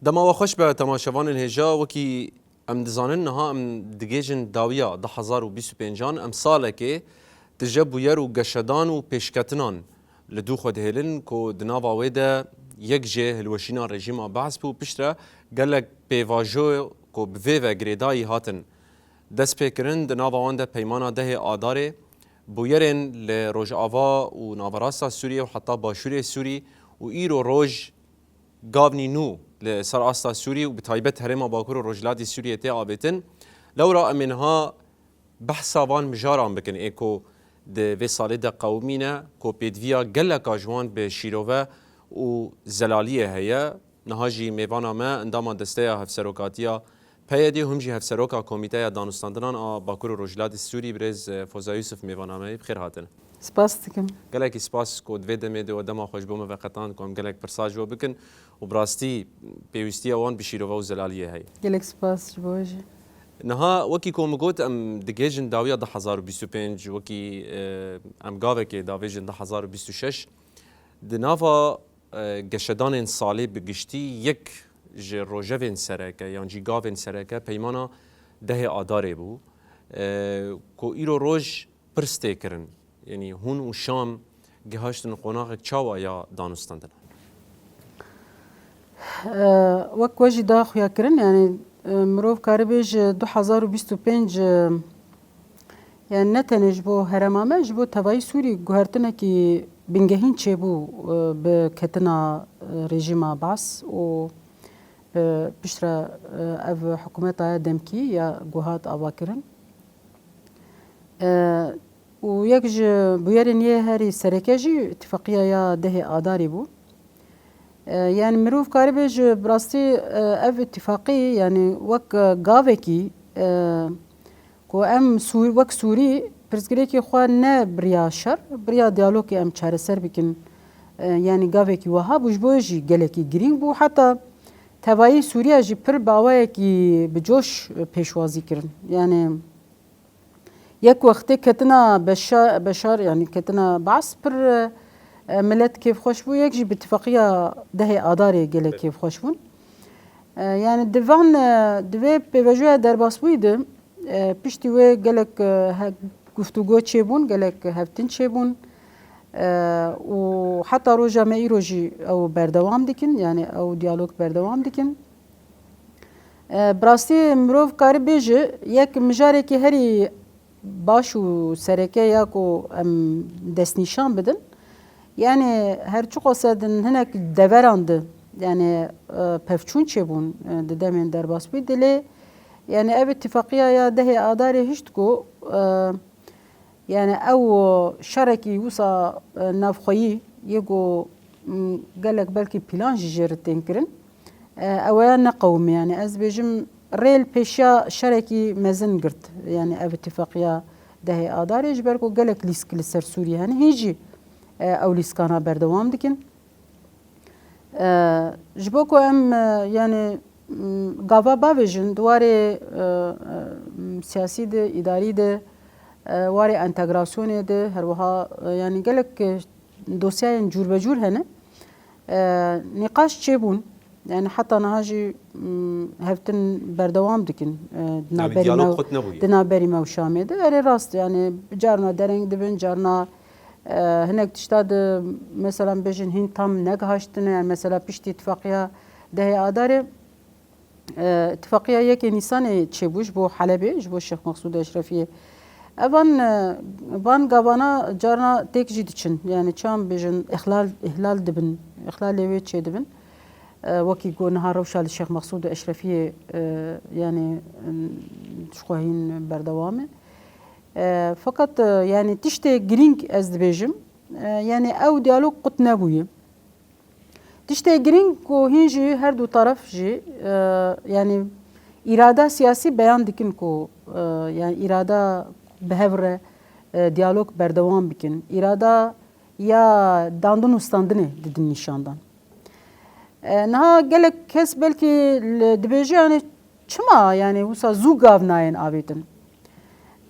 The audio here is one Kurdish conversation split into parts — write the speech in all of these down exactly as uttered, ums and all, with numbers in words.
Dema we xweş be temaşevanên hêja, wekî em dizanin niha em digihêjin dawiya du hezar û bîst û pêncan, em salekê tije bûyer û geşedan û pêşketinan li dû xwe dihêlin ku di nava wê de yek jê hilweşîna rejîma Be's bû, piştre gelek pêvajo ku bi vê ve girêdayî hatin destpêkirin, di nava wan de peymana dehê Adarê, bûyerên li Rojava û Naverasta Sûriyê û heta Başûrê Sûrî û îro roj gavnî nû li ser asta Sûrî û bi taybet herêma Bakur û Rojhilatê Sûriyê tê avêtin. Lewra em ê niha behsa van mijaran bikin ê ku di vê salê de qewimîne, ku pêdiviya geleka ji wan bi şîrove û zelaliyê heye. Niha jî mêvana me, endama Desteya Hevserokatiya P Y D û him jî Hevseroka Komîteya Danûstandinan a Bakur û Rojhilatê Sûrî, birêz, e, Foza Yusuf, mêvana me yê. Bi xêr hatin. Spas dikim. Gelekî spas ku di vê demê de we dema xwe ji bo me veqetand ku em gelek pirsa ji we bikin û bi rastî pêwîstiya wan bi şîrove û zelaliyê heye. Gelek spas ji bo we jî. Niha wekî ku min got, em digihêjin dawiya du hezar û bîst û pênc, wekî, e, em gavekê davêjin du hezar û bîst û şeş. Di nava, e, geşedanên salê bi giştî yek ji rojevên sereke yan jî gavên sereke peymana dehê Adarê bû, e, ku îro roj pirs tê kirin. Yanî hûn û Şam gihaştin qonaxek çawa ya danûstandina? Wek we jî da xuya kirin, yanî, e, mirov karibe ji du hezar û bîst û pênc, e, yanî ne tenê ji bo herêma me, ji bo tevayî Sûrî guhertinekî bingehîn çêbû, e, bi ketina, e, rejîma Be's û, e, piştre, e, ev hikûmeta ya demkî ya ku hat avakirin. E, û yek ji bûyerên yê herî sereke jî îtîfaqiya ya dehê Adarê bû. E, yanî mirov karibe ji bi rastî, e, ev îtîfaqî, yanî wek, e, gavekî, e, ku em Sûr-, wek Sûrî pirsgirêkê xwe ne bi riya şer, bi riya diyalogê em çareser bikin. E, yanî gavekî wiha bû, ji bo jî gelekî girîng bû. Heta tevayî Sûriya jî pir bi awayekî bi coş, e, pêşwazî kirin. Yanî yek wextê ketina Beşa-, Beşar, yanî ketina Be's pir, e, milet kêfxweş bû, yek jî bi tifaqiya dehê Adarê gelek kêfxweş bûn. E, yanî di van, e, di vê pêvajoya derbasbûyî de, e, piştî wê gelek, e, he-, guftûgo çêbûn, gelek hevtin çêbûn. E, û heta roja me îro jî ew berdewam dikin, yanî ew diyalog berdewam dikin. E, bi rastî mirov kari bêje, yek mijarekî herî baş û sereke ya ku em destnîşan bidin. Yanî her çiqas e din hinek deveran de, yanî, e, pevçûn çêbûn, e, di demên derbasbûyî de lê, yanî ev îtîfaqiya ya dehê Adarê hişt ku, e, Yanî ew şerekî wisa, e, navxweyî yê ku, m, gelek belkî plan jî jê re tên kirin. E, ew ya neqewime, yanî ez dibêjim rê li pêşiya şerekî mezin girt. Yanî ev îtîfaqiya dehê Adarê ji ber ku gelek lîsk li ser Sûriyê hene, hîn jî, e, ew lîskana berdewam dikin. E, ji bo ku em, e, yanî, m, gava bavêjin, di warê, e, e, siyasî de, îdarî de, e, warê entegrasyonê de, her wiha, e, yanî gelek, e, dosyayên cûrbecûr hene. E, nîqaş çêbûn. Yanî heta niha jî, m, hevtin berdewam dikin. E, di Yanî navberî diyalog me, qut nebûye. Di navberî me û Şamê de. Erê rast, yanî carna dereng dibin, carna E, hinek tişta di, mesela, bêjin hîn tam negihaştine, yani, mesela, piştî îtifaqiya dehê Adarê, e, îtifaqiya yekê Nîsanê çêbû ji bo Helebê, ji bo Şêx Mexsûd Eşrefiyê. Evan, e, van gavana carna têk jî diçin. Yani, çawan bêjin, îhlal, îhlal dibin, îhlalê wê çêdibin. E, wekî ku niha rewşa li Şêx Mexsûd û Eşrefiyê, e, yani, em, ji xwe hîn berdewam e. E, feqet, e, yani tiştê girîng ez dibêjim, e, yani ew diyalog qut nebûye. Tiştê girîng ku hîn jî her du taraf jî, e, yani îrada siyasî beyan dikin ku, e, yani îrada bi hev re, e, diyalog berdewam bikin. Îrada ya dandin û standinê didin nîşandan. E, niha gelek kes belkî li, dibêje, yani çima, yani wisa zû gav nayên avêtin?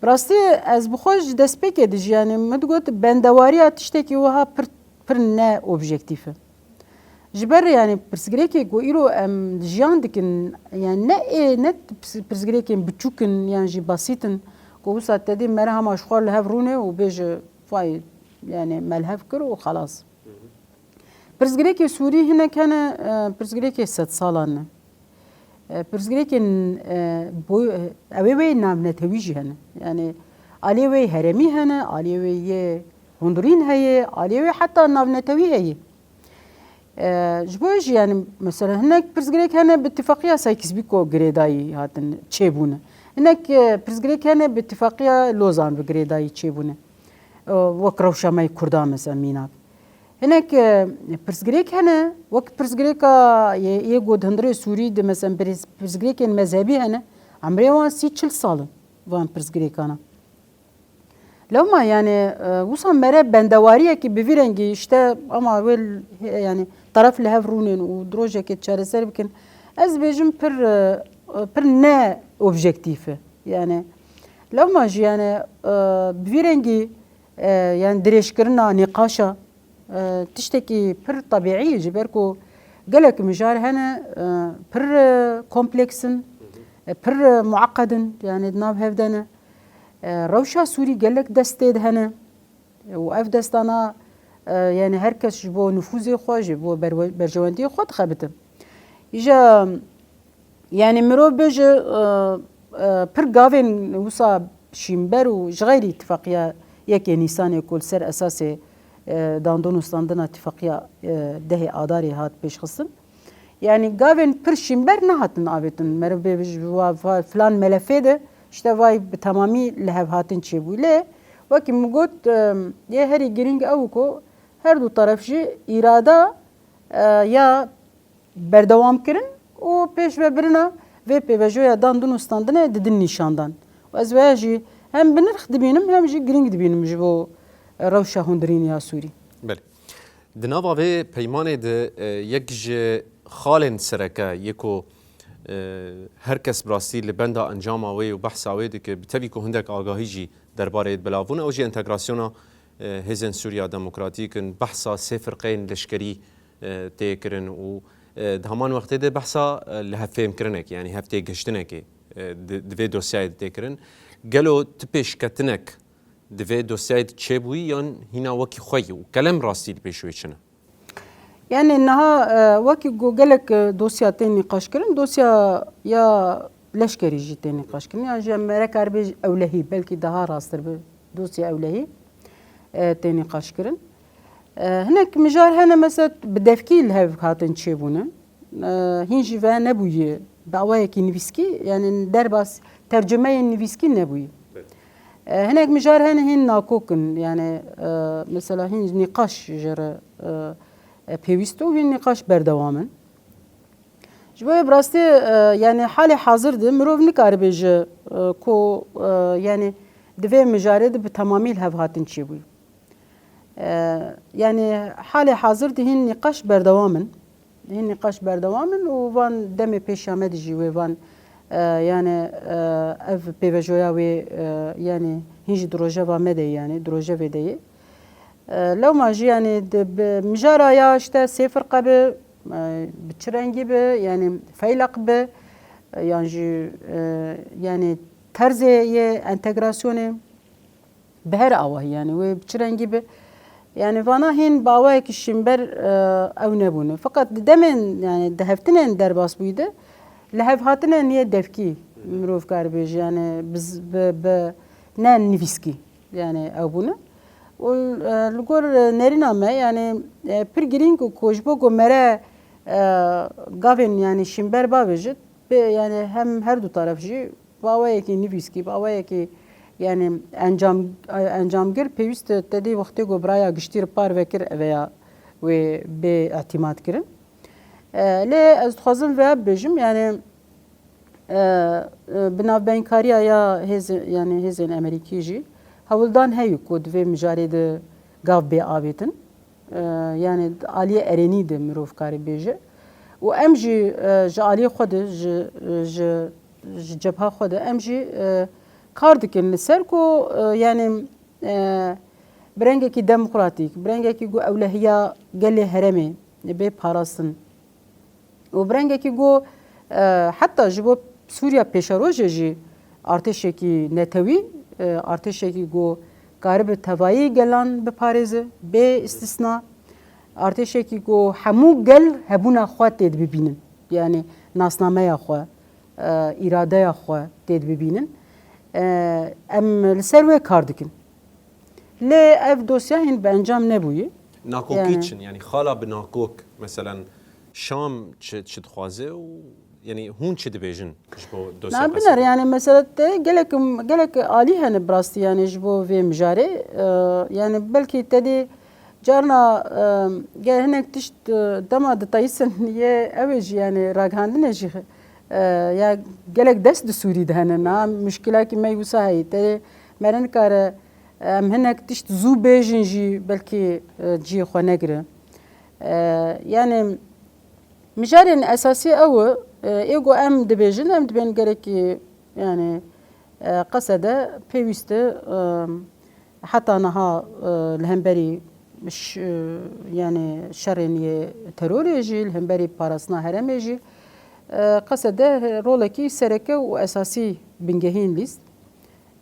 Bi rastî ez bi xwe ji destpêkê de jî, yani min digot bendewariya tiştekî wiha pir, pir ne objektîf e. Ji ber, yani, pirsgirêkê ku îro em jiyan dikin, yani, ne ê, ne pirs-, pirsgirêkên biçûk in yan jî basît in, ku wisa te dê mere hema ji xwe li hev rûne û bêje, vay, yani, me li hev kir û xelas. Pirsgirêkê Sûrî hinek hene, e, pirsgirêkê sedsalan ne. E, pirsgirêkên, e, boy-, e, ew ê wê navnetewî jî hene. Yani, aliyê wê herêmî hene, aliyê wê yê hundirîn heye, aliyê wê heta navnetewî heye. E, ji bo jî, yani, mesela, hinek pirsgirêk hene bi tifaqiya Sykes-Picot girêdayî hatin çêbûne. Hinek, e, pirsgirêk hene bi tifaqiya Lozan bi girêdayî çêbûne. E, wek rewşa me yê Kurdan, mesela, mînak. Hinek, e, pirsgirêk hene, wek pirsgirêka yê, yê ku di hundirê Sûrî de, mesela, pirs-, pirsgirêkên mezhebî hene, emrê wan sî çil sal in van pirsgirêkana. Lewma, yani, e, wisa mere bendewariyekî bi vî rengî, işte, ama wê l-, he, yani, taraf li hev rûnên û di rojekê çareser bikin, ez dibêjim pir, e, pir ne objektîf e. Yani, lewma jî, yani, e, bi vî rengî, e, yani, dirêjkirina nîqaşa, e, tiştekî pir tebîî ye, ji ber ku gelek mijar hene, e, pir, e, kompleks in, e, pir, e, mueqed in, yani, di nav hev de ne. E, rewşa Sûrî gelek destê de hene. Û ev destana, e, yani, her kes ji bo nifûzê xwe, ji bo berwe-, berjewendiyê xwe dixebite. Îja, yani, mirov bêje, e, e, pir gavên wisa şînber û ji xeyrî tifaqiya yekê Nîsanê ku li ser esasê, e, dandin û standina tifaqiya, e, dehê Adarê hat pêşxistin. Yani, gavên pir şînber nehatin avêtin. Meriv bê ji wa, va-, filan melefê de, işte, vay bi temamî li hev hatin çêbû. Lê, wekî min got, em, yê herî girîng ew ku her du teref jî îrada, e, ya berdewam kirin û pêşvebirina vê pêvajoya dan din û standinê didin nîşandan. Û ez waya jî hem bi nirx dibînim, hem jî girîng dibînim ji bo, e, rewşa hundirîn ya Sûrî. Belê. Di nava vê peymanê de, e, yek ji xalên sereke yê ku, e, her kes bi rastî li benda encama wê û behsa wê dike, bi tevî ku hindek agahî jî derbarê de belav bûn, ew jî entegrasyona, e, hêzên Sûriya Demokratîk in, behsa sê firqeyên leşkerî, e, tê kirin û, e, di heman wextê de behsa, e, li hevfêmkirinekê, yanî hevtêgihiştinekê, e, di, di vê dosyayê de tê kirin. Gelo ti pêşketinek di vê dosyayê de çêbûyî yan hîna wekî xwe yî û kelem rastî li pêş wê çi ne? Yani niha, e, wekî ku gelek, e, dosya tên nîqaş kirin, dosya ya leşkerî jî tên nîqaş kirin. Yan jî em mere karibê ewlehî, belkî daha rasttir bi dosya ewlehî, e, tên nîqaş kirin. E, hinek mijar hene, mesela, bi devkî li hev hatin çêbûne. E, hîn jî ve nebûye bi awayekî nivîskî, yani derbas tercumeyên nivîskî nebûye. E, hinek mijar hene hîn nakok in, yani, e, mesela hîn nîqaş ji re, e, e, pêwîst û hîn nîqaş berdewam in. Ji bo yê bi rastî, e, yani halê hazir de mirov nikaribe ji, e, ku, e, yani di vê mijarê de bi temamî li hev hatin çêbûye. E, yani halê hazir de hîn nîqaş berdewam in. Hîn nîqaş berdewam in û van demê pêşiya me de jî wê van, e, yani, e, ev pêvejoya wê, e, yani hîn jî di rojeva me de ye, yani di rojevê de ye. E, lewma jî yani di, bi mijara ya işte sê firqe bi, e, bi çi rengî bi, yani feylaq bi, e, yan jî, e, yani terzê yê entegrasyonê, bi her awahî, yani wê bi çi rengî bi, yani vana hîn bi awayekî şînber, e, ew nebûne. Feqet di demên, yani di heftinên derbas bûyî de, li hev hatinên yê devkî, mirov kar bêje, yani bi z-, bi, bi ne nivîskî, yani ew bûne. Û, e, li gor, e, nerîna me, yani, e, pir girîng û ku ji bo ku mere, e, gavên, yani şînber bavêjit, bê, yani hem her du taraf jî bi awayekî nivîskî, bi awayekî, yani encam, encamgir pêwîst e te dê wextê ku bi raya giştî re parve kir, ev ya wê bê îtîmat kirin. E, lê ez dixwazim vê bibêjim, yani, e, e, bi navbeynkariya ya hêz-, yani hêzên Amerîkî jî hewldan heye ku di vê mijarê de gav bê avêtin. E, yani aliyê erênî de mirov kare bêje. Û em jî, e, ji aliyê xwe de, ji, ji, ji cebha xwe de em jî, e, kar dikin li ser ku, e, yani, e, bi rengekî demokratîk, bi rengekî ku ewlehiya gelê herêmê, bê parastin. Û bi rengekî ku, e, heta ji bo Sûriya pêşerojê jî artêşekî netewî, e, artêşekî ku karibe tevayî gelan biparêze, bê îstisna, artêşekî ku hemû gel hebûna xwe tê dibibînin, yanî nasnameya xwe, e, îradeya xwe tê dibibînin. E, em li ser wê kar dikin. Lê ev dosya hîn bi encam nebûye. Nakokî Yani çin, yanî xala bi nakok, meselen Şam çi, çi dixwaze û yanî hûn çi dibêjin ji bo dosya Na biner Qesedê? Yani mesela te gelek, gelek alî hene bi rastî yani ji bo vê mijarê. E, yani belkî te dê carna, e, gel hinek tişt, e, dema ditayîsin yê ew ê jî yani ragihandinê jî, e, ya gelek dest di Sûrî de hene. Na muşkilakî me wisa heyî. Te dê me re nikare Em hinek tişt zû bêjin jî belkî, e, cihê xwe negire. E, yani mijarên esasî ew e, e, ê ku em dibêjin, em dibên gerekî yani, e, Qesede pêwîst e, e, heta niha, e, li hemberî ş-, e, yani şerên yê terorê jî, li hemberî parastina herêmê jî, e, Qesede rolekî sereke û esasî bingehîn lîst.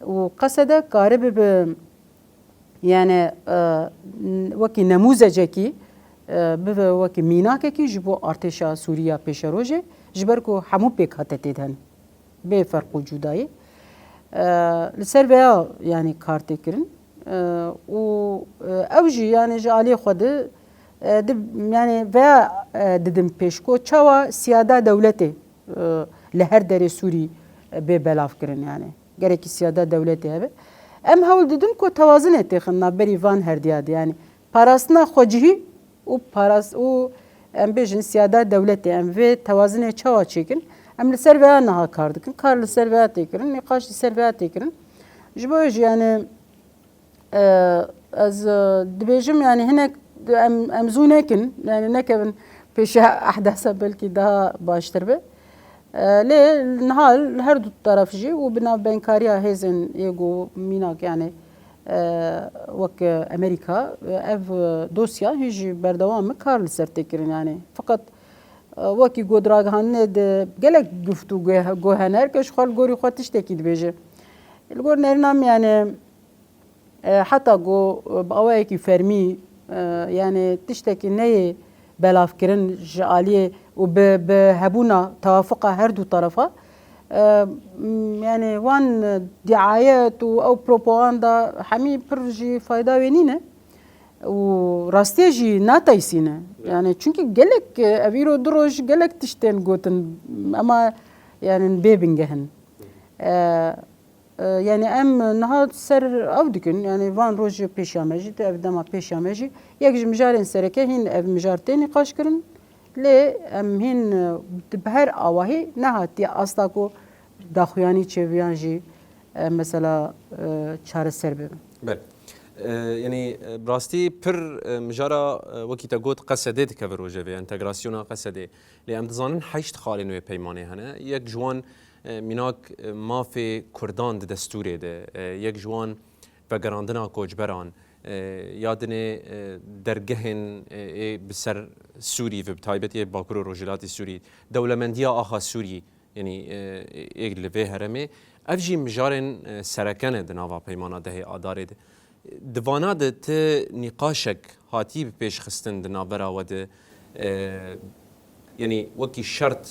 Û Qesede karibe bi, yani, e, wekî nemûzecekî, e, bibe wekî mînakekî ji bo artêşa Sûrî ya pêşerojê, ji ber ku hemû pêkhate tê de hene, bê ferq û cudayî. E, li ser vêya, yani, kar tê kirin. E, û, e, ew jî, yani, ji aliyê xwe di, e, di, yani, vêya, e, didin pêş ku çawa siyada dewletê, e, li her derê Sûrî, e, bê belav kirin, yani. Gerekî siyada dewletê hebe. Em hewl didin ku tewazinê têxin navberî van herdiya de, yanî parastina xwecihî û paras-, û em bêjin siyada dewletê, em vê tewazinê çawa çêkin? Em li ser vêya niha kar dikin. Kar li ser vêya tê kirin, nîqaş li ser vêya tê kirin. Ji bo wê jî, yani, E, ez, e, dibêjim, yani, hinek em, em zû nekin, yani, nekevin pêşiya ehdasa belkî daha baştir be. E, lê niha li her du taraf jî û bi navbenkariya hêzên yê ku mînak, yani, e, wek, e, Amerîka, e, ev, e, dosya hîn jî berdewam e kar li ser tê kirin, yani. Feqet, e, wekî ku di ragihandinê de gelek gift û guh-, guh hene, her kes ji xwe li gorî xwe tiştekî dibêje. Li gor nerîna min, yani, E, heta ku, e, bi awayekî fermî, e, yani tiştekî neyê belavkirin ji aliyê û bi, bi hebûna tewafuqa her du terefa, e, m-, yani wan diayet û ew propaganda hemî pir jî fayda wê nîne û rastiyê jî nateysîne. Yani çünkü gelek, e, ev îro du roj gelek tiştên gotin, ema yani bê bingehin. E, E, yani em niha ser ew dikin, yani van rojê pêşiya me jî, di ev dema pêşiya me jî, yek ji mijarên sereke hîn ev mijar tê nîqaş kirin, lê em hîn, e, di bi her awahî nehatiye asta ku daxuyanî çêbiyan jî, e, mesela, e, çareser bibe. Belê. E, yani, e, bi rastî pir, e, mijara, e, wekî te got Qesedê dikeve rojevê, entegrasyona Qesedê. Lê em dizanin heşt xalên wê peymanê hene. Yek ji wan e, mînak, e, mafê Kurdan di destûrê de, e, yek ji wan vegerandina koçberan, e, ya dinê, e, dergehên, e, ê bi ser Sûrî ve, bi taybetî yê Bakur û Rojhilatê Sûrî, dewlemendiya axa Sûrî, yanî, e, ê li vê herêmê, ev jî mijarên, e, sereke ne di nava peymana dehê Adarê de. Di vana de ti nîqaşek hatî bi pêş xistin di navbera we de, e, yanî wekî şert,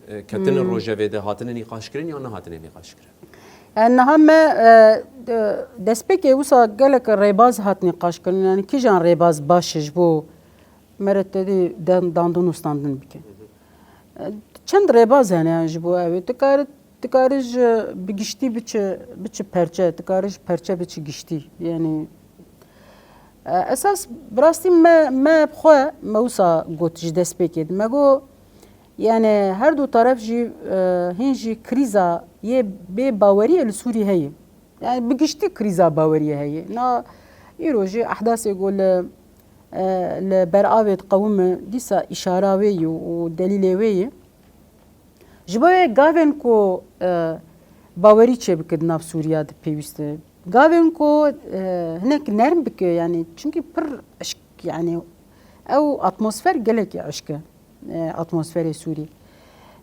e, ketine Hmm. rojevê de hatine nîqaşkirin ya nehatine nîqaşkirin? E, niha me, e, de-, destpêkê wisa gelek rêbaz hat nîqaşkirin, yanî kîjan rêbaz baş e ji bo me re tedî dan-, dandin û standin bike? E, çend rêbaz hene, yani, ji bo ew ê. Tu kare, tu kare ji bi giştî biçe, biçe perçe, tu kare ji perçe biçe giştî. Yani, e, esas bi rastî me, me bi xwe, me wisa got ji destpêkê de. Me got, yani, her du taraf jî, e, hîn jî krîza yê bê baweriyê li Sûrî heye. Yani bi giştî krîza baweriyê heye. Na îro jî ehdasê ku li, e, li ber avê diqewime, dîsa îşara wê yî û delîlê wê yî. Ji bo wê gavên ku, e, bawerî çêbike di nav Sûriya de pêwîst e. Gavên ku, e, hinek nerm bike, yani, çunkî pir eşk-, yani, Ew atmosfer gelekî eşk e, e, atmosferê Sûrî.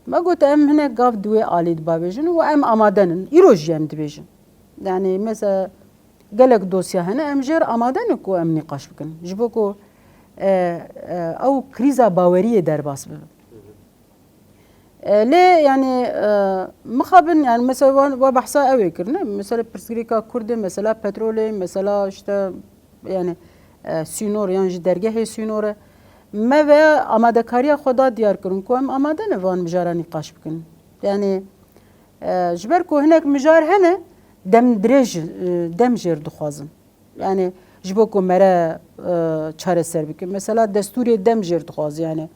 Me got, em hinek gav di wê alî de bavêjin û em amade nin. Îro jî em dibêjin. Yani mesela gelek dosya hene, em jê re amade ne ku em nîqaş bikin. Ji bo ku, e, e, ew krîza baweriyê derbas bibe. E, lê yani, e, mixabin yani mesela wan, wa behsa ew ê kirine. Mesela pirsgirêka Kurd e, mesela petrolê, mesela işte yani, e, sînor yan jî dergehê sînor e. Me veya amadekariya xwe da diyar kirin ku em amade ne van mijara nîqaş bikin. Yani, e, ji ber ku hinek mijar hene, dem dirêj, e, dem jêr dixwazin. Yani, ji bo ku mere, e, çareser bikin. Mesela destûrê dem jêr dixwaze yani.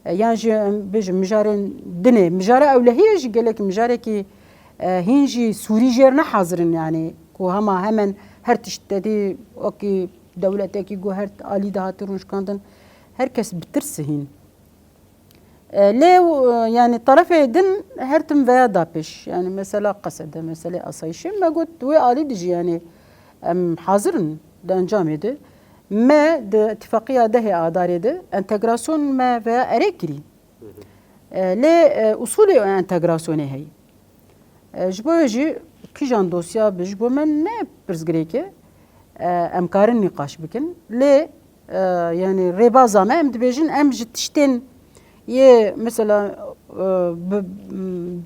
E, yan jî em bêjin mijarên dinê, mijara ewlehiyê jî gelek mijarekî, e, hîn jî Sûrî jêr ne hazir in yani. Ku hema hemen her tişt tedî wekî dewletekî ku her alî de hate rûnişkandin, her kes bi tirs hîn. E, lê, e, yani tarafê din her tim veya da pêş. Yani mesela Qesede, meselê asayişê me got, wê alî dijî yani em hazir in di encamê de. Me di îtifaqiya dehê Adarê de entegrasyon me veya erê kirî. E, lê, e, usulê entegrasyonê heye. E, ji bo wê jî kîjan dosya bi ji bo me ne pirsgirêk e, e, em karin nîqaş bikin. Lê, e, yani rêbaza me em dibêjin em ji tiştên yê mesela, e, bi, m,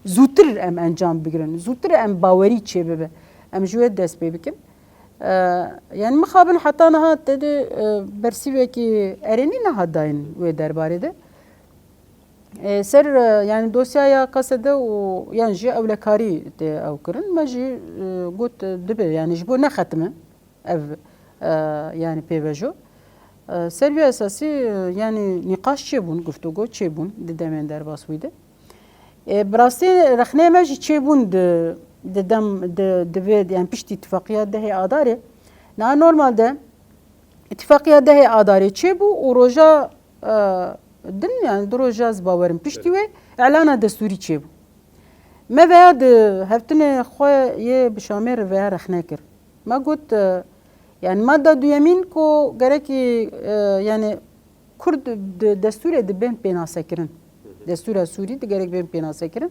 zûtir em encam bigirin, zûtir em bawerî çêbibe, em ji wê dest pê bikin. E, yani mixabin heta niha te de, e, bersîvekî erênî nehat dayîn wê derbarê de. E, ser, e, yani dosyaya Qesede û yan jî ewlekarî tê ew kirin. Me jî, e, got, e, dibe, yani ji bo nexetime ev, e, yani pêvejo. E, ser vî esasî, e, yani nîqaş çêbûn, guftûgo çêbûn di demên derbas wî de. E, bi rastî rexneyê me jî çêbûn di, di dem, di, di vê, yani piştî îtifaqiya dehê Adarê. Niha normalde îtifaqiya dehê Adarê çêbû û roja, e, din, yani du roja ez bawerim piştî wê, îlana destûrî çêbû. Me veya di hevtinê xwe yê bi Şamê re veya rexne kir. Me got, e, yani madda duyemîn ku gerekî, e, yani Kurd di destûrê di bên pênasekirin. Destûra Sûrî di gerek bên pênasekirin.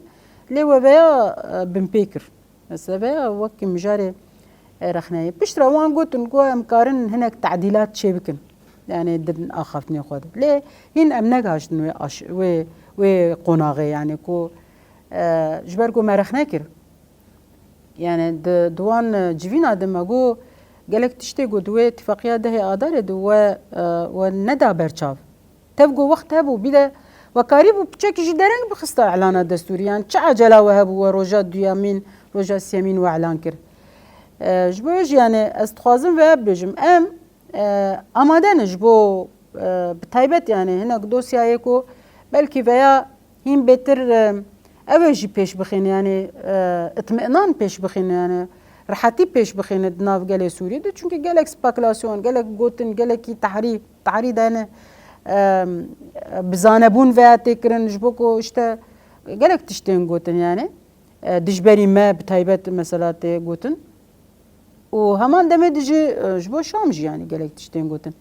Lê we veya, e, binpê kir. Mesela veya wek mijarê, e, rexneyê. Piştre wan gotin ku em karin hinek tadîlat çêbikin. Yani di axaftinê xwe de. Lê hîn em negaştin wê aş-, wê, wê qonaxê yani ku, e, ji ber ku me rexne kir. Yani di, di wan, e, civîna de me got gelek tiştê ku di wê tifaqiya dehê Adarê de we, e, we neda berçav. Tev ku wext hebû, bîde we karîbû piçekî jî dereng bixista îlana destûrî. Yani çi ecela we hebû we roja duyemîn, roja siyemîn we îlan kir? E, ji bo wê jî yani ez dixwazim veya bibêjim, em, e, amade ne ji bo, e, bi taybet yani hinek dosyayê ku belkî veya hîn bêtir, e, ew ê jî pêş bixîne, yani, e, itminan pêş bixîne, yani rehetî pêş bixîne di nav gelê Sûrî de. Çunkî gelek spekulasyon, gelek gotin, gelekî tehrî, tehrî dayne, e, bi zanebûn veya tê kirin, ji bo ku işte gelek tiştên gotin yani, e, dijberî me bi taybet mesela tê gotin. Û heman demê de jî, e, ji bo Şam jî yani gelek tiştên gotin.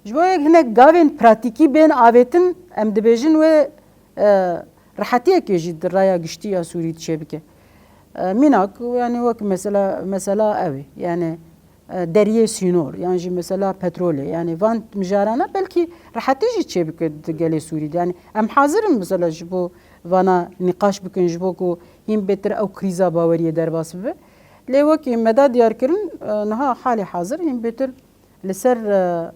Ji bo yek hinek gavên pratîkî bên avêtin, em dibêjin wê, e, rehetiyekê jî di raya giştî ya Sûrî dişê bike. E, mînak, yani wek mesela, mesela ew ê, yani, e, deriyê sînor, yan jî mesela petrolê, yani van mijarana belkî rehetî jî çêbike di gelê Sûrî de. Yani em hazir in mesela ji bo vana nîqaş bikin, ji bo ku hîn bêtir ew krîza baweriyê derbas bibe. Lê wekî me da diyar kirin, e, niha halê hazir hîn bêtir li ser, e,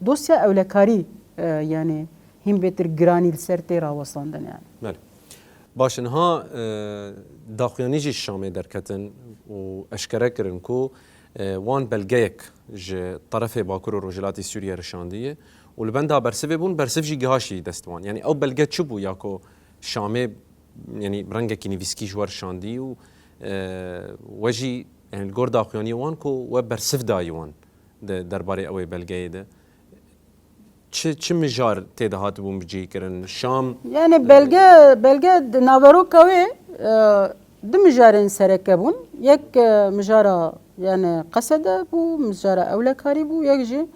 dosya ewlekarî, e, yani hîn bêtir giranî li ser tê rawestandin yani. Belê. Baş e, niha, e, daxuyanî jî ji Şamê derketin û eşkere kirin ku, e, wan belgeyek ji terefê Bakur û Rojhilatê Sûriye re şandiye û li benda bersivê bûn, bersiv jî gihaşî dest wan. Yani ew belge çi bû ya ku Şamê, yani rengekî nivîskî ji we re şandî û, e, we jî, yani li gor daxuyaniyê wan ku we bersiv dayî wan di derbarê ew ê belgeyê de. Çi, çi mijar tê de hatibûn bicihîkirin? Şam, Yani belge, belge di naveroka wê, e, du mijarên sereke bûn. Yek, e, mijara yani Qesede bû, mijara ewlekarî bû, yek jî,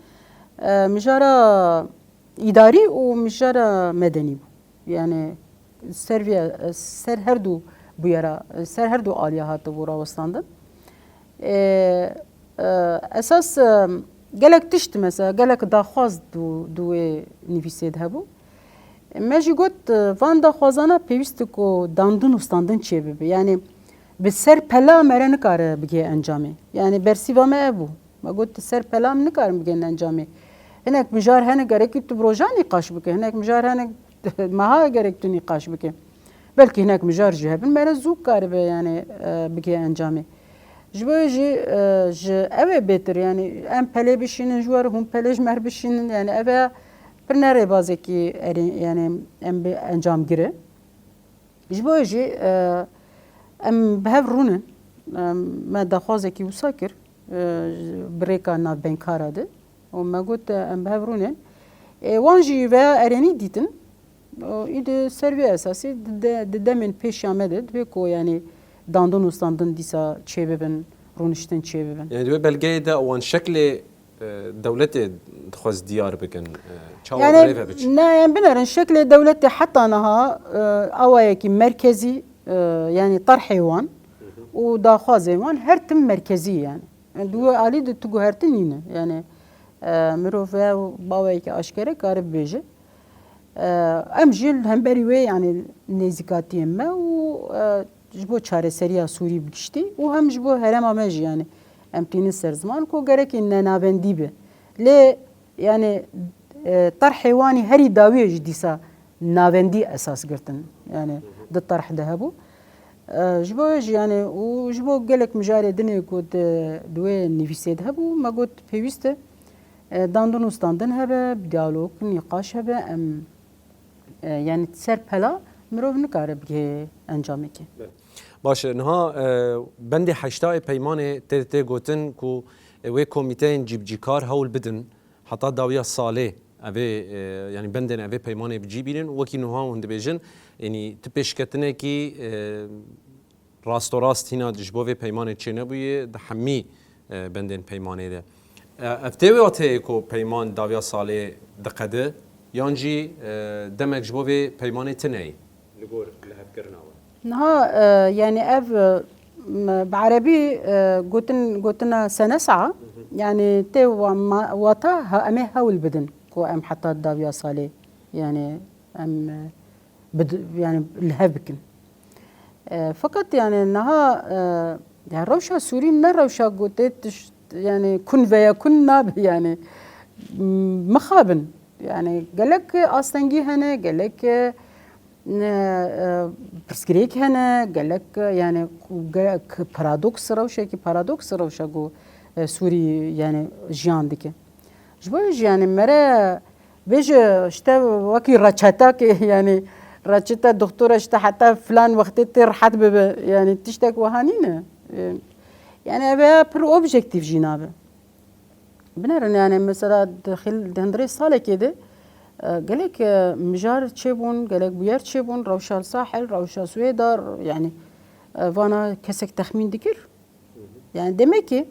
E, mijara îdarî û mijara medenî bû. Yani ser vê, ser her du bûyera, ser her du aliya hatibû rawestandin. E, e, esas, e, gelek tişt mesela, gelek daxwaz du, du wê nivîsê de hebû. Me jî got, e, van daxwazana pêwîst e ku dandin û standin çêbibe. Yani bi ser pela mere nikare bigihê encamê. Yani bersîva me ev bû. Me got, ser pela em nikarin bigihên encamê. Hinek mijar hene gerekî tu bi rojan nîqaş bike. Hinek mijar hene meha gerek tu nîqaş bike. Belkî hinek mijar jî hebin, mere zû karibe yani, e, bigihê encamê. Ji bo jî, e, ji ev ê bêtir yani em pelê bişînin ji we re, hûn pelê ji me re bişînin. Yani ev ê pir ne rêbazekî erê, yani em bi encamgir e. Ji bo jî, e, em bi hev rûnin. Em, me daxwazekî wisa kir, e, bi rêka navbeynkara de. Û me got, e, em bi hev rûnin. E, wan jî veya erênî dîtin. Û îdî ser vê esasî di de-, di demên pêşiya me de divê ku, yani, dandin û standin dîsa çêbibin, rûniştin çêbibin. Yani di wê belgeyê de wan şeklê e, dewletê dixwest diyar bikin, e, çawa Yani, bi rê ve biçin? Ne, em binerin, şeklê dewletê heta niha, e, awayekî merkezî, e, yani tarhê wan û daxwazên wan her tim merkezî yani. Yani, di wê alî de tu guhertin nîne. Yani, e, mirov ew baweyekî aşkere kare bibêje. E, em jî li hemberî wê, yani, nêzîkatiyên me û, e, ji bo çareseriya Sûrî bi giştî û hem ji bo herêma me jî, yani, em tînin ser ziman ku gerekî nenavendî be. Lê, yani, e, terhê wan ê herî dawiyê jî dîsa navendî esas girtin, yani, di terh de hebû. E, ji bo wê jî, yani, û ji bo gelek mijarê dinê ku di, di wê nivîsê de hebû, me got pêwîst e, e, dandin û standin hebe, diyalog, nîqaş hebe, em, e, yani ser pela mirov nikare bigihê encamekê. Baş e, niha, e, bendê heşta ê peymanê tê, tê gotin ku, e, wê komîteyên cîbicîkar hewl bidin heta dawiya salê evê, e, yani bendên evê peymanê bi cî bînin. Wekî niha hûn dibêjin, yani ti pêşketinekî, e, rastorast hîna ji bo vê peymanê çênebûye di hemî, e, bendên peymanê de. E, ev tê wê wateyê ku peyman dawiya salê diqede, yan jî, e, demek ji bo vê peymanê tune ye li gor lihevkirina we? Niha, e, yani ev, e, m-, bi erebî, e, gotin, gotina sene sa'a, yani tê wa-, ma-, wata ha, em ê hewl bidin ku em heta dawiya salê, yani em, e, bid-, yani li hev bikin. E, feqet yani niha, e, ya rewşa Sûrî ne rewşa gotê tişt, yani kun veya kun nabe yani. M-, mixabin. Yani gelek astengî hene, gelek, e, ne, e, pirsgirêk hene, gelek, e, yani ku ge-, k-, paradoks rewşekî, paradoks rewşa ku, e, Sûrî yani jiyan dike. Ji bo jî, yani, mere bêje, işte, wekî reçetekê, yani, reçete doktora, işte, heta filan wextê tê rehet bibe, yani, tiştek wiha nîne. E, yani, ev ya pir objektîf jî nabe. Binerin, yani, mesela, di xil-, di hundirê salekê de, e, gelek, e, mijar çêbûn, gelek bûyer çêbûn, rewşa li Sahel, rewşa Swêda, yani, e, vana kesek texmîn dikir. Yani demek ki,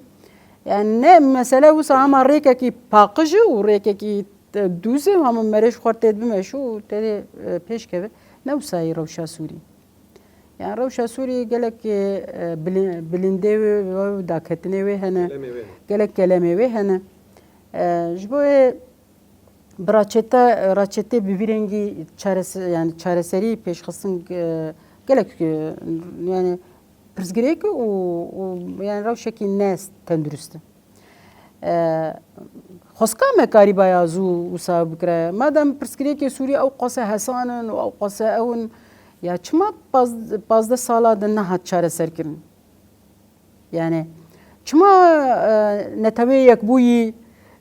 yani ne mesele wisa hema rêkekî paqij e û rêkekî te-, dûz e, hema merê ji xwe tê dibimeşû û tê, e, pêş keve. Ne wisa yê rewşa Sûrî. Yani rewşa Sûrî gelek, e, bilin-, bilindê wê, wê daketinê wê hene. Kelemê wê hene. Gelek kelemê wê hene. E, ji bo wê Bi raçete, raçetê bi vî rengî çarese-, yani çareserî pêşxistin, e, gelek, e, yani pirsgirêk û, û yani rewşekî ne tendurist e. E, xwezka me karîbaya zû wisa bikire. Madem pirsgirêkê Sûrî ew qase hesan in û ew qase ew in, ya çima paz-, pazdeh sala de nehat çareserkirin? Yani, çima, e, Neteweyê Yekbûyî,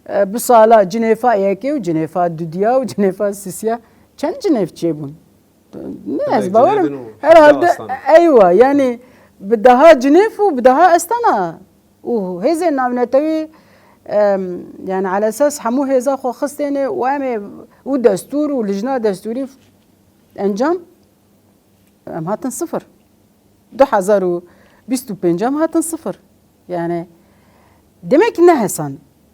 e, bi sala Cinêfa yekê û Cinêfa dudiya û Cinêfa sisiya çend Cinêv çêbûn? Ne, ez bawer im, herhalde, eywa, yani, bi daha Cinêv û bi daha Astana û hêzên navnetewî, em, yani, alesas hemû hêza xwe xistêne û em ê û destûr û lijna destûrî encam. Em hatin sifir. Du hezar û bîst û pênc em hatin sifir. Yani, demek ki ne hesan.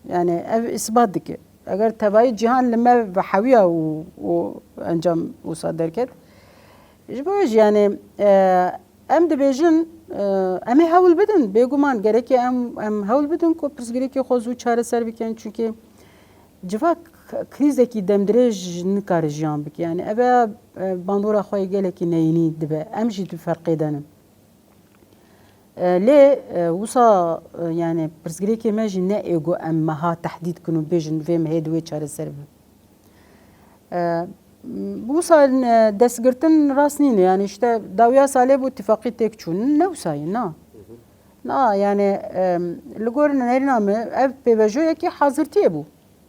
Yani, ev isbat dike. eger tevayî cîhan li me vehewiya û, û encam wisa derket. Ji bo wê jî, yani, e, em dibêjin, e, em ê hewl bidin, bêguman gerekê em, em hewl bidin ku pirsgirêkê xwe zû çareser bikin, çunkî civak krîzekî demdirêj nikare jiyan bike. Yani, eve, e, bandora xwe yê gelekî neyînî dibe. Em jî di ferqê de ne. E, lê, e, wisa, e, yani, pirsgirêkê me jî ne ê ku em meha tehdîd kin û bêjin vê mehê di wê çareser bibe. E, wisa, e, destgirtin rast nîne. Yani, işte, dawiya salê bû tifaqî têk çûn. Ne wisa ye, na. Na, yani, e, li gor nerîna me ev pêvejoyekî hazirtiyê bû.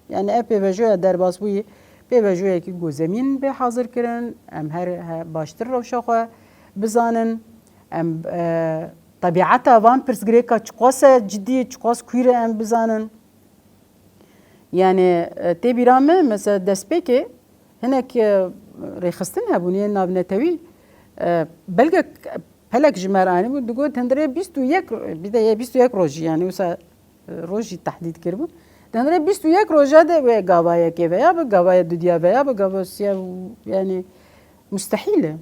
Yani, ev pêvejoya derbasbûyî, pêvejoyekî ku zemîn bê hazir kirin, em her he-, baştir rewşa xwe bizanin, em, e, tebîeta van pirsgirêka çiqas e cidî, çiqas kûr e em bizanin. Yani, e, tê bîra me, mesela destpêkê hinek, e, rêxistin hebûn yên navnetewî, e, belge Pelek ji me re anîbû, digot, hundirê bîst û yek ro-, bir de yê bîst û yek rojî, yani wisa, e, rojî tehdîd kiribû. Di hundirê bîst û yek roja de wê gava yekê veya bi gava dudiya veya bi gava siya, yani mustehîl e.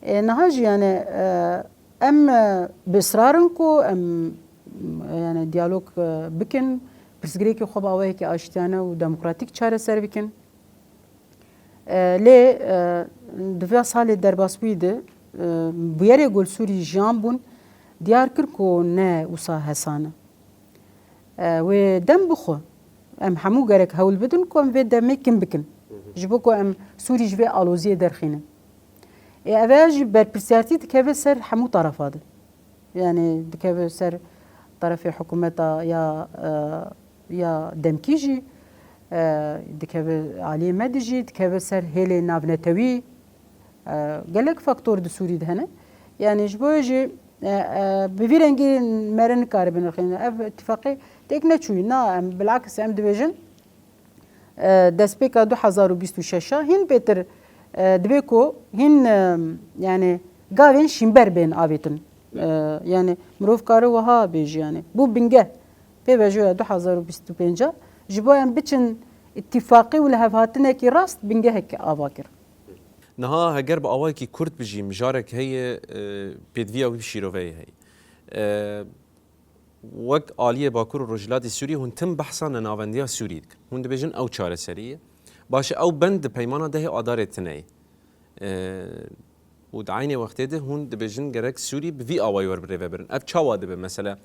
E, niha jî, yani, e, em, e, bi israr in ku em, e, yani diyalog, e, bikin, pirsgirêkê xwe bi awayekî aştiyane û demokratîk çareser bikin. E, lê, e, di vê salê derbasbûyî de, e, bûyerê ku li Sûrî jiyan bûn, diyar kir ku ne wisa hesan e. E, wê dem bixwe. Em hemû gerek hewl bidin ku em vê demê kim bikin. Ji bo ku em Sûrî ji vê aloziyê derxînin. Ê, ev jî berpirsiyartî dikeve ser hemû tarafa de. Yani dikeve ser terefê hikûmeta ya, e, ya demkî jî, e, dikeve aliyê me de jî, dikeve ser hêlê navnetewî. E, gelek faktor di Sûrî de hene. Yani ji bo jî, e, e, bi vî rengî me re nikare binirxîne. Ev îtîfaqê têk neçûyî. Na, em bilakis em dibêjin, e, destpêka du hezar û bîst û şeş a hîn bêtir, e, dibê ku hîn, e, yani gavên şînber bên avêtin. E, yani mirov kare wiha bêjî yani. Bû bingeh. Pêvejoya du hezar û bîst û pênc a ji bo em biçin îtîfaqî û lihevhatinekî rast bingehek ava kir. Niha heger bi awayekî kurt bijî, mijarek heye, e, pêdiviya wî şîroveyê heye. E, Wek aliyê Bakur û Rojhilatê Sûriyê hûn tim behsa nenavendiya Sûrî dikin. Hûn dibêjin ew çareserî ye. Baş e, ew bend di peymana dehê Adarê tune ye. E, û di eynê wextê de hûn dibêjin gerek Sûrî bi vî awayî wer bi rê ve birin. Ev çawa dibe? Mesela,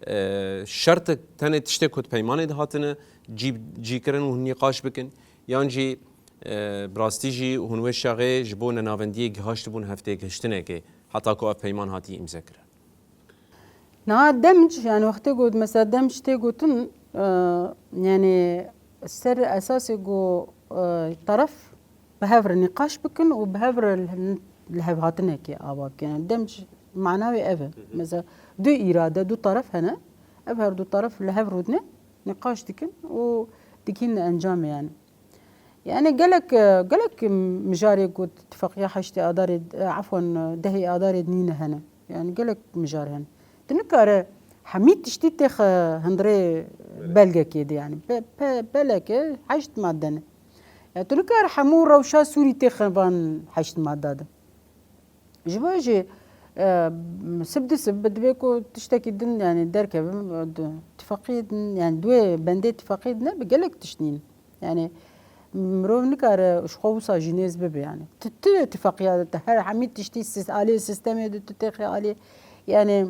e, şertek tenê tiştê ku di peymanê de hatine cî, cî kirin û hûn nîqaş bikin. Yan jî, e, bi rastî jî hûn wê şexê ji bo nenavendiyê gihaştibûn heftê gihiştinekê heta ku ev peyman hatî îmze kirin. Niha demc, yani wextê got, mesela demc tê gotin, e, yani ser esasê ku, e, taraf bi hev re nîqaş bikin û bi hev re li, li hev hatinekê ava bikin. Yani demc mana wê ev e. Mesela du îrade, du taraf hene, ev her du taraf li hev rûdine, nîqaş dikin û digihîne encamê yani. Yani gelek, e, gelek mijarê ku tifaqiya heştê Adarê, e, efwan, e, dehê Adarê nîne hene. Yani gelek mijar hene. Tu nikare hemî tiştî têxe hundirê belgekê de yani. Pe-, pe-, beleke heşt madde ne. Ya tu nikare hemû rewşa Sûrî têxe van heşt madda de. Ji bo jî, e, sib di sib bi divê ku tiştekî din, yani, derkevin, e, di tifaqiyê din, yani, di wê bendê tifaqiyê din ne bi gelek tişt nîn. Yani, mirov nikare ji xwe wisa jî nêz bibe, yani. Tu, tu tifaqiya de te her hemî tiştî sis-, aliyê sistemê de tu têxê aliyê, yani,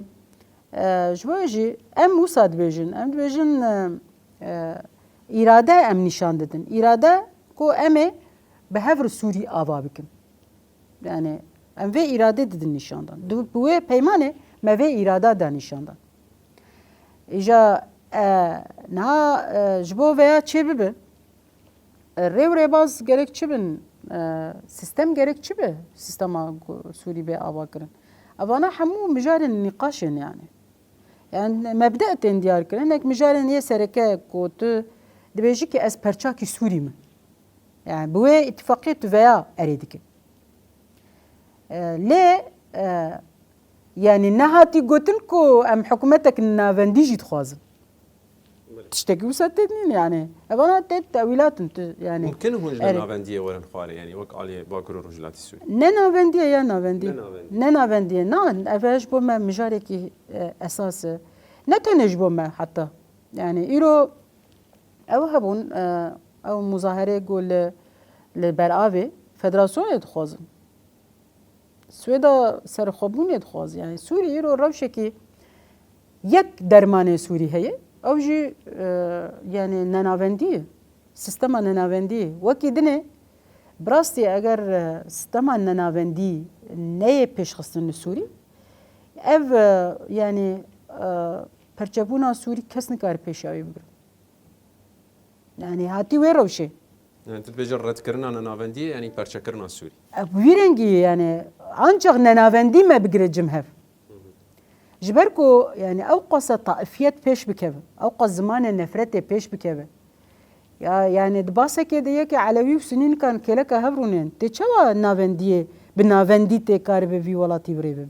e, ji bo jî em wisa dibêjin. Em dibêjin, e, e, îrade em nîşan didin. Îrade ku em ê bi hev re Sûrî ava bikin. Yani em vê îrade didin nîşandan. Di, bi wê peymanê me vê îrada da nîşandan. Îja, e, niha, e, ji bo veya çê bibe, e, rê û rêbaz gerek çi bin, e, sistem gerek çi be, sistema ku Sûrî bê ava kirin. Evana hemû mijarên nîqaş in yani. Yani mebde tên diyar kirin. Hinek mijarên yê sereke ku tu dibêjî ki ez perçakî Sûrî me. Yani bi wê îtîfaqiyê tu veya erê dike. E, lê, e, yani nehatî gotin ku em hikûmetek navendî jî dixwazin. Tiştekî wisa tê nîn yani. Evana tê tewîlat in tu yani. Mumkin hûn ji Erê. Navendiyê werin xwarê, yani wek aliyê Bakur û Rojhilatî Sûrî. Ne navendî ye ya navendî. Ne navendî. Ne navendî ye. Na, ev ji bo me mijarekî e, esas e. Ne tenê ji bo me heta. Yani îro ew hebûn, e, ew muzaherê ku li, li beravê federasyonê dixwazin. Swêda serxwebûnê dixwaze. Yani Sûrî îro rewşekî yek dermanê Sûrî heye. Ew jî e, yani nenavendî ye. Sistema nenavendî ye. Wekî dinê bi rastî eger e, sistema nenavendî neyê pêşxistin li Sûrî, ev e, yani e, perçebûna Sûrî kes nikare pêşiya wê bigire. Yani hatî wê rewşê. Yani tu dibêje redkirina nenavendiyê, yani perçekirina Sûrî. Ev wî rengî ye, yani ancax nenavendî me bigire cim hev. Ji ber ku yani ew qasa taifiyet pêş bikeve, ew qas zimanê nefretê pêş bikeve. Ya yani di basekê de yekê Elewî û Sunî nikan kêleka hev rûnên. Tê çawa navendiyê bi navendî tê karibe vî welatî birêve bibe?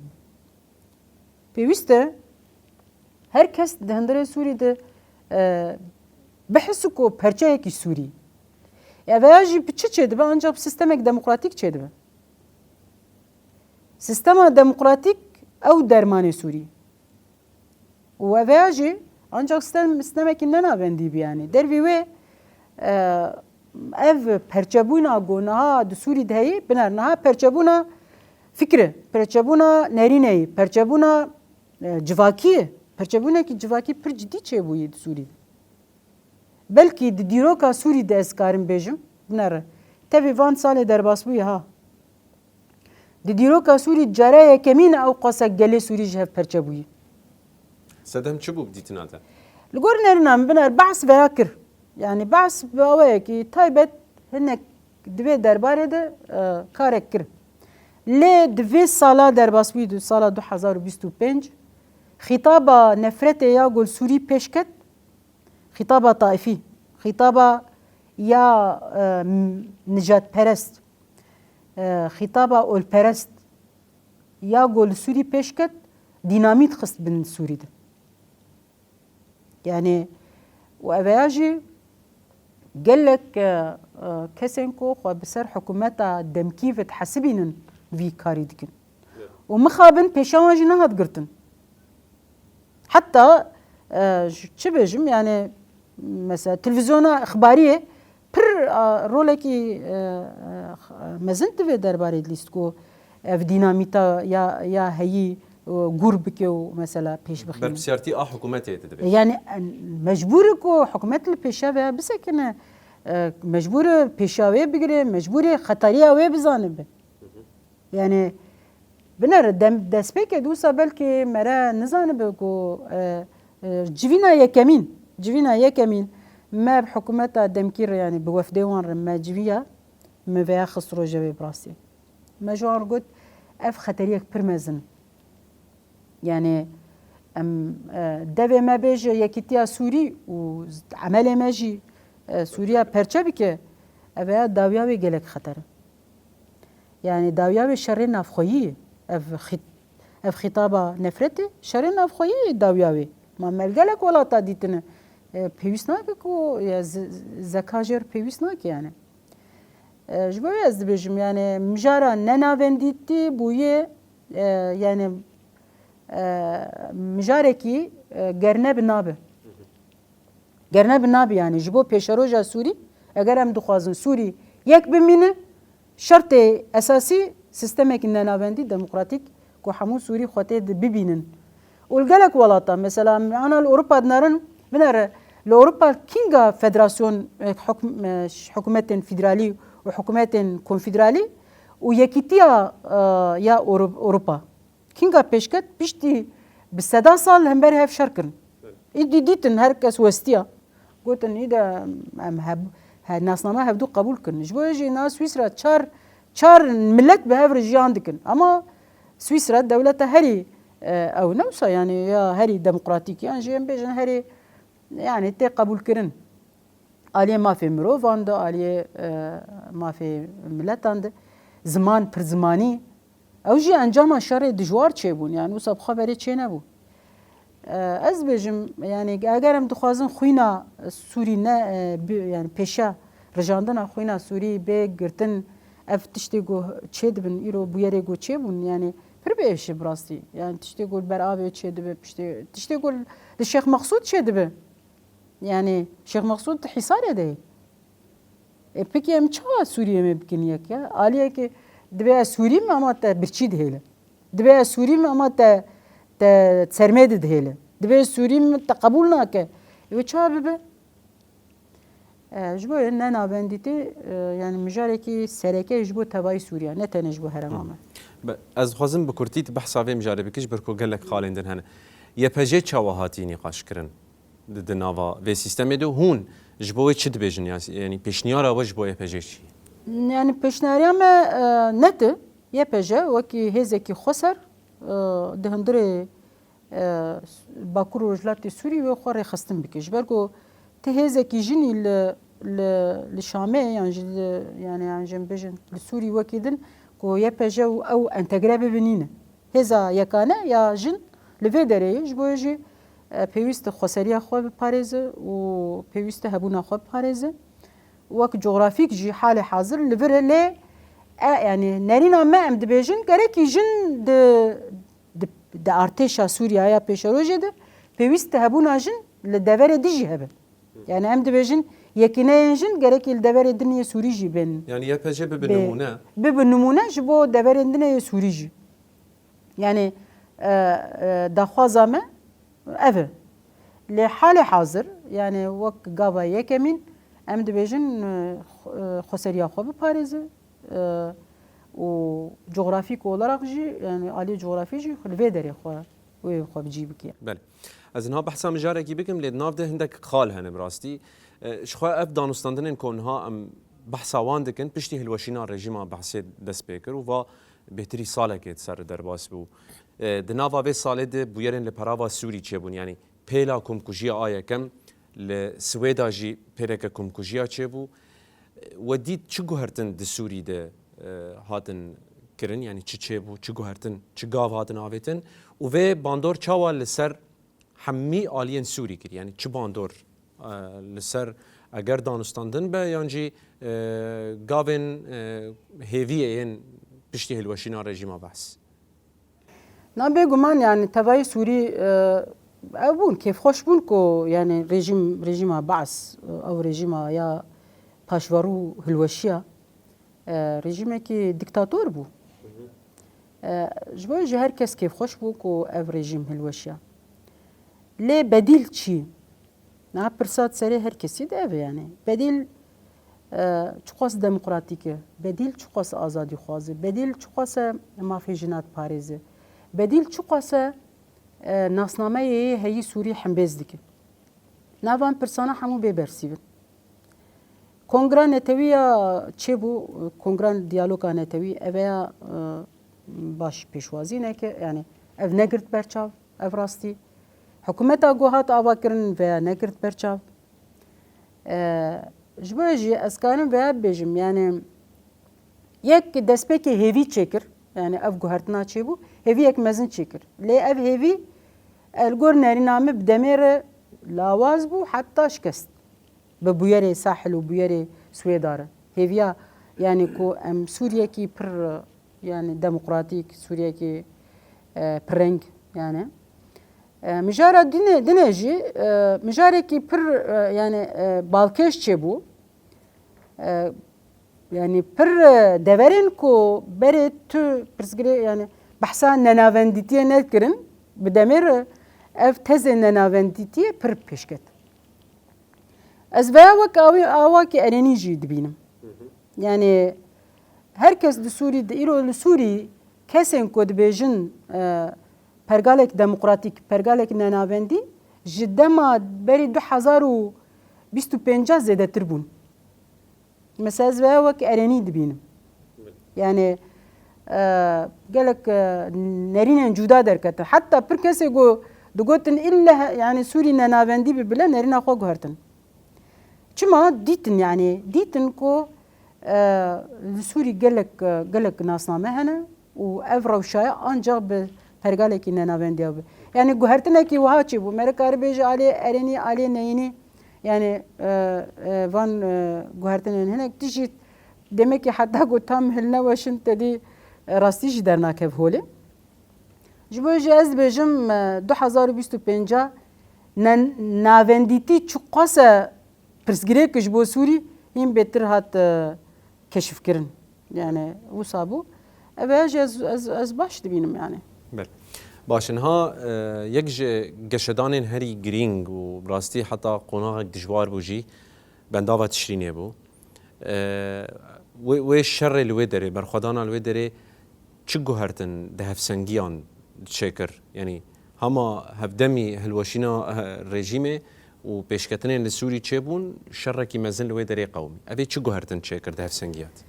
Pêwîst e her kes di hundirê Sûrî de e, bihisi ku perçeyekî Sûrî. Ya veya jî bi çi çêdibe, ancak bi sistemek demokratîk çêdibe. Sistema demokratîk ew dermanê Sûrî. Û ev veya jî ancak sistem, sistemekî nenavendî bî yani. Dervî wê e, ev perçebûna ku niha di Sûrî de heyî, biner niha perçebûna fikri, perçebûna nerîneyî, perçebûna e, civakî, perçebûnekî civakî pir cidî çêbûyî di Sûrî de. Belkî di dîroka Sûrî de ez karim bêjim, binere, tevî van salê derbas bûye ha. Di dîroka Sûrî cara yekemîn e ew qasa gelê Sûrî ji hev perçe bûyî. Sedem çi bû bi dîtina te? Li gor nerîna min biner behs veya kir. Yani behs bi awayekî taybet hinek di vê derbarê de e, karek kir. Lê di vê sala derbasbûyî di sala du hezar û bîst û pênc xîtaba nefretê ya gol Sûrî pêş ket, xîtaba taifî, xîtaba ya e, nijadperest, e, xîtaba olperest ya ku li Sûrî pêş ket, dînamît xist bin Sûrî de. Yani û eveya jî gelek e, e, kesên ku xwe bi ser hikûmeta demkî ve dihesibînin vî karî dikin. Û mixabin pêşa wan jî nehat girtin. Heta e, çi bêjim yani mesela televîzyona ixbariyê pir e, rolekî e, e, mezin di vê derbarê dilîst ku ev dînamîta ya, ya heyî e, gûr bike û mesela pêş bixîne. Berpirsiyartî a hikûmetê didibê. Yani mecbûr e ku hikûmet li pêşa vê bisekine, e, mecbûr e pêşa wê bigire, mecbûr e xetariya wê bizanibe. Yani binere dem destpêkê dûsa belkî mere nizanibe ku e, e, civîna yekemîn, civîna yekemîn me bi hikûmeta demkî re yani bi wefdê wan re me civiya, me veya xist rojevê bi rastî. Me ji wan re got ev xeteriyek pir mezin. Yani em e, devê me bêje Yekîtiya Sûrî û emelê me jî e, Sûriya perçe bike, ev ya dawiya wê gelek xeter e. Yani dawiya wê şerê navxweyî ye. Ev xît, ev xîtaba nefretê şerê navxweyî ye dawiya wê. Ma me li gelek welata dîtine. E, pêwîst nake ku ya z-, zeka jê re pêwîst nake yani. E, ji bo wê ez dibêjim yani mijara nenavendîtî bûye e, yani e, mijarekî e, gerne bi nabe. Gerne bi nabe yani ji bo pêşeroja Sûrî, eger em dixwazin Sûrî yek bimîne, şertê esasî sîstemekî nenavendî demokratîk ku hemû Sûrî xwe tê de bibînin. Û li gelek welata, mesela em ana li Ewropa dinerin, binere li Ewropa kînga federasyon, e, hukm-, e, hikûmetên federalî û hikûmetên konfederalî û yekîtiya, e, ya Ewro-, Ewropa. Kînga pêşket piştî bi seda sal hember hev şer kirin. Îdî dîtin her kes westiya. Gotin îde em hev, he, nasname hevdû qebûl kirin. Ji bo jî na Swîsra çar, çar milet bi hev re jiyan dikin. Ama Swîsra dewleta herî e, ew ne wisa yani ya herî demokratîk yan jî em bêjin herî yani tê qebûlkirin. Aliyê mafê mirovan de, aliyê e, mafê miletan de, ziman, pirzimanî, ew jî encama şerê dijwar çêbûn, yani wisa bi xwe berê çênebû. E, ez bêjim, yani eger em dixwazin xwîna Sûrî ne, e, bi, yani pêşiya rijandina xwîna Sûrî bê girtin, ev tiştê ku çêdibin, îro bûyerê ku çêbûn, yani pir bi êş e bi rastî. Yani tiştê ku li ber avê çêdibe, piştê, tiştê ku li Şêx Meqsûd çêdibe. Yani Şêx Meqsûd di Hîsarê de ye. E, peki em çawa Sûriyê me bikin yek ya? Aliyekê dibê ez Sûrî me ama te birçî dihêle. Dibê ez Sûrî me ama te, te sermê de dihêle. Dibê ez Sûrî me te qebûl nake. E, wê çawa bibe? E, ji bo ne navendîtî, e, yani mijarekî sereke ji bo tevayî Sûriya, ne tenê ji bo herêma me. Be, ez dixwazim bi kurtî tu behsa vê mijarê bikî, ji ber ku gelek xalên din hene. Y P J çawa hatî nîqaşkirin? Di, di nava vê sîstemê de hûn ji bo wê çi dibêjin? Ya, yanî pêşniyara we ji bo Y P J çi ye? Yani pêşniyariya me, e, net e. Y P J wekî hêzekî xweser, e, di hundirê, e, Bakur û Rojhilatê Sûrî wê xwe rêxistin bike. Ji ber ku ti hêzekî jinî li, li, li Şamê yan jî li, yani, yan jî em bêjin li Sûrî wekî din ku Y P J û ew entegre bibin nîne. Hêza yekane ya jin li vê derê ye, ji bo jî, e, pêwîst e xweseriya xwe biparêze û pêwîst e hebûna xwe biparêze. Wek cografîk jî halê hazir li vir e, lê, e, yani nerîna me em dibêjin, gerekî jin di, di, di artêşa Sûriya ya pêşerojê de pêwîst e hebûna jin li deverê din jî hebe. Yani em dibêjin yekîneyên jin gerekî li deverê din yê Sûrî jî bên. Yani Y P J bibe bê-, nimûne. Bibe nimûne ji bo deverên din yê Sûrî jî. Yani, e, e, daxwaza me ev e. Lê halê hazir, yani wek gava yekemîn, em dibêjin, e, xwe-, e, xweseriya xwe biparêze, e, û cografîk olarak jî, yani aliyê cografî jî li vê derê xwe, wê xwe bi cî bike. Belê. Ez niha behsa mijarekî bikim, lê di nav de hindek xal hene bi rastî. E, ji xwe ev danûstandinên ku niha em behsa wan dikin, piştî hilweşîna rejîma Behsê dest pê kir û va bêtirî salekê di ser derbas bû. E, di nava vê salê de bûyerên li perava Sûrî çêbûn, yanî pêla komkujiya a yekem li Swêda jî pêleke komkujiya çêbû. We dît çi guhertin di Sûrî de, e, hatin kirin, yanî çi çêbû, çi guhertin, çi gav hatin avêtin û vê bandor çawa li ser hemî aliyên Sûrî kir? Yanî çi bandor, e, li ser eger danûstandin be yan jî, e, gavên, e, hêviyê yên piştî hilweşîna rejîma Behs? Na bêguman, yani tevayî Sûrî, e, ew bûn, kêfxweş bûn ku, yani rejîm, rejîma Baas, e, ew rejîma ya paşverû hilweşiya, e, rejîmekî dîktator bû. E, ji bo jî her kes kêfxweş bû ku ev rejîm hilweşiya. Lê bedîl çi? Niha pirsa di serê her kesî de ev e, yani. Bedîl, e, çiqas demokratîk e? Bedîl çiqas azadîxwaz e? Bedîl çiqas e mafê jina diparêze? Bedîl çiqas e, e, nasnameyê yê heyî Sûrî hembêz dike? Nava em pirsana hemû bê bersîv in. Kongra Netewî ya çêbû, Kongra Diyaloga Netewî, ev ya, e, baş pêşwazî neke, yani ev negirt berçav. Ev rastî. Hikûmeta ku hat avakirin veya negirt berçav. E, ji bo jî ez karim veya bibêjim, yani yek destpêkê hêvî çêkir, yani ev guhertina çêbû, hêviyek mezin çêkir. Lê ev hêvî, e, li gor nerîna min bi demê re lawaz bû, heta şikest. Bi bûyerê Sahil û bûyerê Swêda re. Hêviya, yani ku em Sûriyekî pir, yani demokratîk, Sûriyekî, e, pirreng, yani. E, mijara dine, dine jî, e, mijarekî pir, e, yani, e, balkêş çêbû. E, yani pir, e, deverên ku berê tu pirsgirê, yani behsa nenavendîtiyê nekirin, bi demê re ev tezê nenavendîtiyê pir pêşket. Ez veya wek awî-, awakî erênî jî dibînim. Hı hı. Yani her kes di Sûrî de, îro li Sûrî kesên ku dibêjin, e, pergalek demokratîk, pergalek nenavendî ji dema berî du hezar û bîst û pênc zêdetir bûn. Mesela ez veya wek erênî dibînim. Yani, e, gelek, e, nerînên cuda derketin. Heta pir kesê ku digotin ille he-, yani Sûrî nenavendî bi bile nerîna xwe guhertin. Çima? Dîtin, yani dîtin ku, e, li Sûrî gelek, e, gelek nasname hene û ev rewşa ye ancak bi pergalekî nenavendiya bibe. Yani guhertinekî wiha çêbû. Meriv kare bêje alê erênî, alê neyînî. Yani, e, e, van, e, guhertinên hinek tişt demekî heta ku tam hilneweşin te dî, e, rastî jî dernakev holê. Ji bo jî ez dibêjim, e, du hezar û bîst û pênc ne-, navendîtî çiqas e pirsgirêk ji bo Sûrî hîn bêtir hat, e, keşifkirin. Yani wisa bû. Ev jî ez, ez, ez baş dibînim yani. Belê. Baş e, niha, e, yek ji geşedanên herî girîng û bi rastî heta qonaxek dijwar bû jî bendava Tişrînê bû. E, wê, wê şerê li wê derê, berxwedana li wê derê çi guhertin di hevsengiyan çêkir? Yanî hema hevdemî hilweşîna, eh, rejîmê û pêşketinên li Sûrî çêbûn, şerekî mezin li wê derê qewimî. Ev ê çi guhertin çêkir di hevsengiya de?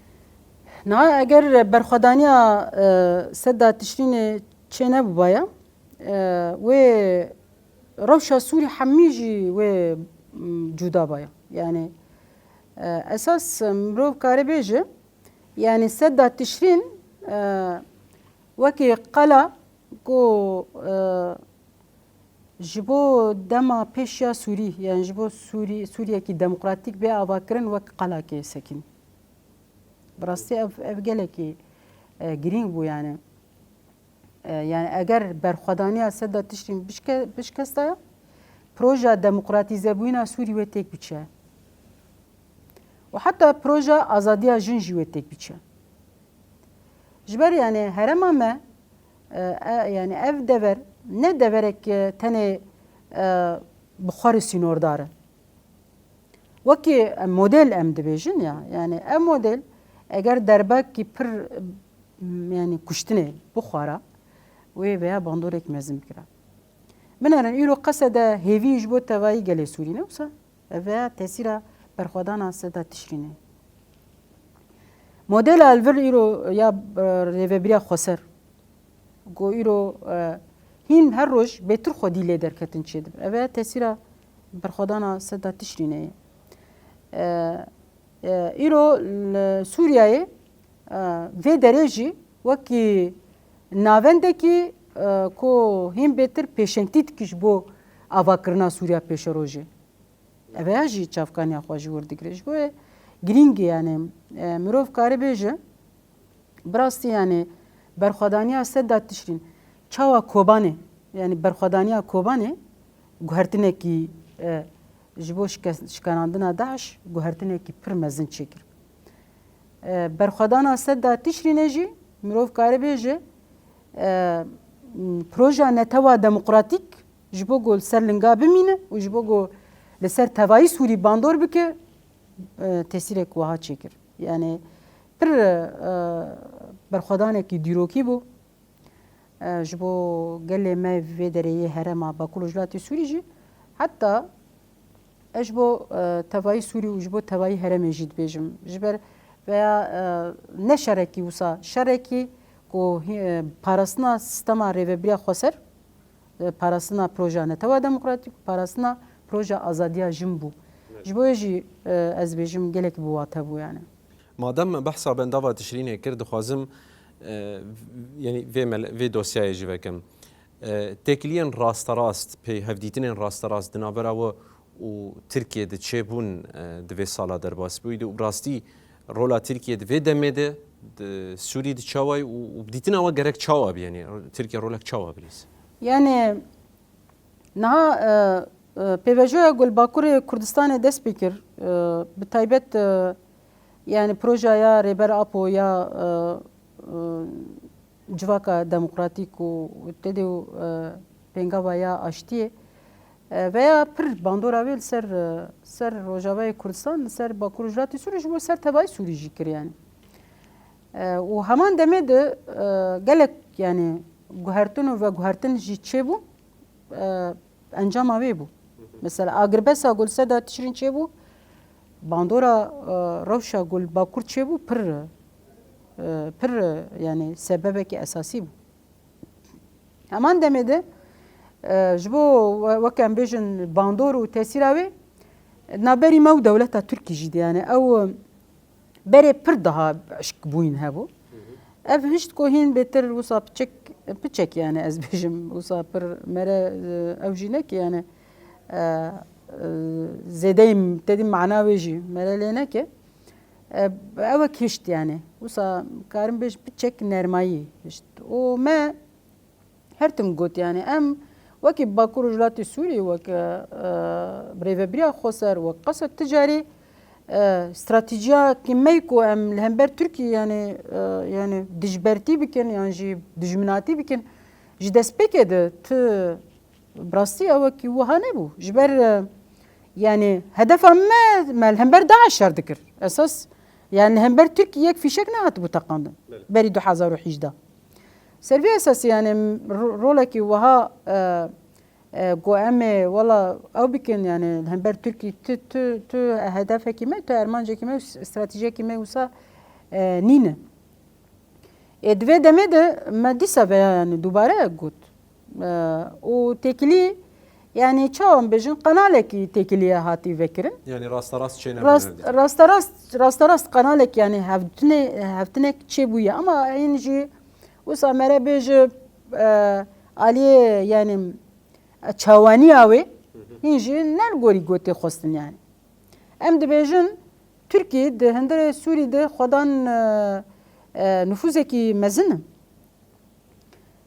Niha eger berxwedaniya, eh, seda Tişrînê çênebûbaya, eh, wê rewşa Sûrî hemî jî wê, mm, cuda baya. Yani, eh, esas mirov kare bêje, yani seda Tişrîn, eh, wekî qala ku, e, ji bo dema pêş ya Sûrî, yani ji bo Sûrî, Sûriyekî demokratîk bê avakirin wek qalakê sekîn. Bi rastî ev, ev gelekî, e, girîng bû yani. E, yani eger berxwedaniya seda Tişrîn bişke-, bişkestaya, proja demokratîzebûyîna Sûrî wê têk biçe. Û heta proja azadiya jin jî wê têk biçe. Ji ber, yani, herêma me, e, e, yani, ev dever ne deverek, e, tenê, e, bi xwe re sînordar e. Wekî, e, model em dibêjin ya, yani, ev model eger derbakî pir, m, yani, kuştinê bixwara, wê veya bandorek mezin bikira. Binêrin, îro qesede hêvî ji bo tevayî gelê Sûrî ne wisa? Ev veya tesîra berxwedana seda Tişrînê. Modela li vir îro ya, e, rêvebiriya xweser, ku îro, e, hîn her roj bêtir xwedî lê derketin çêdibe. Ev veya tesîra berxwedana seda Tişrînê ye. E, e, îro li Sûriyeyê, e, vê derê jî wekî navendekî, e, ku hîn bêtir pêşengtî dikî ji bo avakirina Sûriya pêşerojê. Ev ya jî çavkaniya xwe ji wir digire. Ji bo yê girîng e, yani, e, mirov kare bêje, bi rastî, yani, berxwedaniya seda Tişrîn, çawa Kobanê, yani, berxwedaniya Kobanê guhertinekî, e, ji bo şike-, şikanandina DAIŞ guhertinekî pir mezin çêkir. E, berxwedana seda Tişrînê jî mirov kare bêje, e, m, proja netewa demokratîk ji bo ku li ser linga bimîne û ji bo ku li ser tevayî Sûrî bandor bike, e, tesîrek wiha çêkir. Yani pir, e, berxwedanekî dîrokî bû. E, ji bo gelê me vê derê yê herêma Bakur Rojhilatê Sûrî jî, heta ez ji bo, e, tevayî Sûrî û ji bo tevayî herêmê jî dibêjim. Ji ber veya, e, ne şerekî wisa, şerekî ku hî-, e, parastina sistema rêvebiriya xweser, e, parastina proja netewa demokratîk, parastina proja azadiya jin bû. Evet. Ji bo wê jî, e, ez dibêjim gelek bi wate bû yani. Madem behsa bendava Tişrînê kir, dixwazim, e, v-, yanî vê mele-, vê dosyayê jî vekim. E, têkiliyên rasterast, pê hevdîtinên rasterast di navbera we û Tirkiyê de çêbûn, e, di vê sala derbas bûyî de û bi rastî rola Tirkiyê di vê demê de, di Sûrî de çawa ye û, û bi dîtina we gerek çawa be, yanî Tirkiye rolek çawa bilîze? Yani, Niha, e, e, pêvajoya ku li Bakurê Kurdistanê dest pê kir, e, bi taybet, e, yani proja ya Rêber Apo ya, e, e, Civaka Demokratîk û tê de û, e, pêngava ya aştiyê, e, veya pir bandora wê li ser, e, ser Rojavayê Kurdistan, li ser Bakur Rojhilatê Sûrî, ji bo ser tevayî Sûrî jî kir yani. E, û heman demê de, e, gelek yani guhertin û veguhertin jî çêbû. E, encama wê bû. Mesela agirbesta ku li Seda Tişrîn çêbû, bandora, e, rewşa ku li Bakur çêbû pir, e, pir, e, yani sebebekî esasî bû. Heman demê de, e, ji bo we-, weke em bêjin bandor û tesîra wê, navberî me û dewleta Tirkî jî de, yani ew, e, berê pir daha eşkbûyîn hebû. Ev hişt ku hîn bêtir wisa piçek, piçek yani ez bêjim, wisa pir mere, e, ew jî neke yani, e, e, zêdeyî tedî mana wê jî mere lê neke. E, ew ek hişt yani. Wisa karim bêj piçek nermayî hişt. Û me her tim got yani em wekî Bakur Rojhilatê Sûrî, wek, e, e, rêvebiriya xweser, wek qasek ti carî, e, stratejiyakî me ku em li hember Tirkî yani, e, yani dijbertî bikin yan jî dijminatî bikin, ji destpêkê de ti bi rastî ew wekî wiha nebû. Ji ber, e, yani hedefa me, me li hember DAIŞ şer dikir. Esas yani li hember Tirkî yek fîşek nehatibû teqandin. Belê. Berî du hezar û hejdeh. Ser vê esasî yani ro-, rolekî wiha, e, e, ku em ê wela ew bikin yani li hember Tirkî tu, tu, tu hedefekî me, tu ermancekî me, stratejiyekî me wisa, e, nîne. Ê di vê demê de me dîsa veya yani dubare got. E, û têkilî yani çawa em bêjin qenalekî têkiliye hatî vekirin. Yani rasterast çêne Rast-, rasterast, rasterast qenalek yani hevdine-, hevtinek çêbûye ama hîn jî wisa mere bêje, e, aliyê yani çawaniya wê hîn jî ne li gorî gotê xwestin yani. Em dibêjin Tirkî di hundirê Sûrî de xwedan, e, e, nufûzekî mezin e.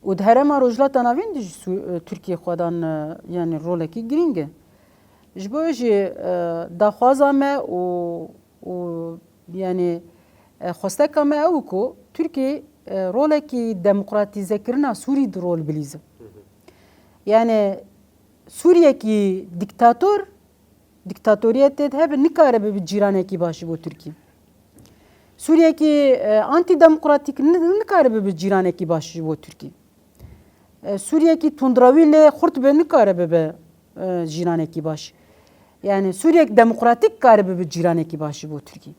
Û di herêma Rojhilata Navîn de jî Sû-, e, Tirkî xwedan, e, yani rolekî girîng e. Ji bo jî, e, daxwaza me û, û yani, e, xwesteka me ew ku Tirkî, e, rolekî demokratîzekirina Sûrî di rol bilîze. Yani Sûriyekî dîktator, dîktatoriyetê de hebe nikare bibe cîranekî baş ji bo Tirkî. Sûriyekî, e, antîdemokratîk ni-, nikare bibe cîranekî baş ji bo Tirkî. E, Sûriyekî tundrewî lê xurt be nikare bibe, e, cîranekî baş. Yani Sûriyek demokratîk kare bibe cîranekî baş ji bo Tirkî.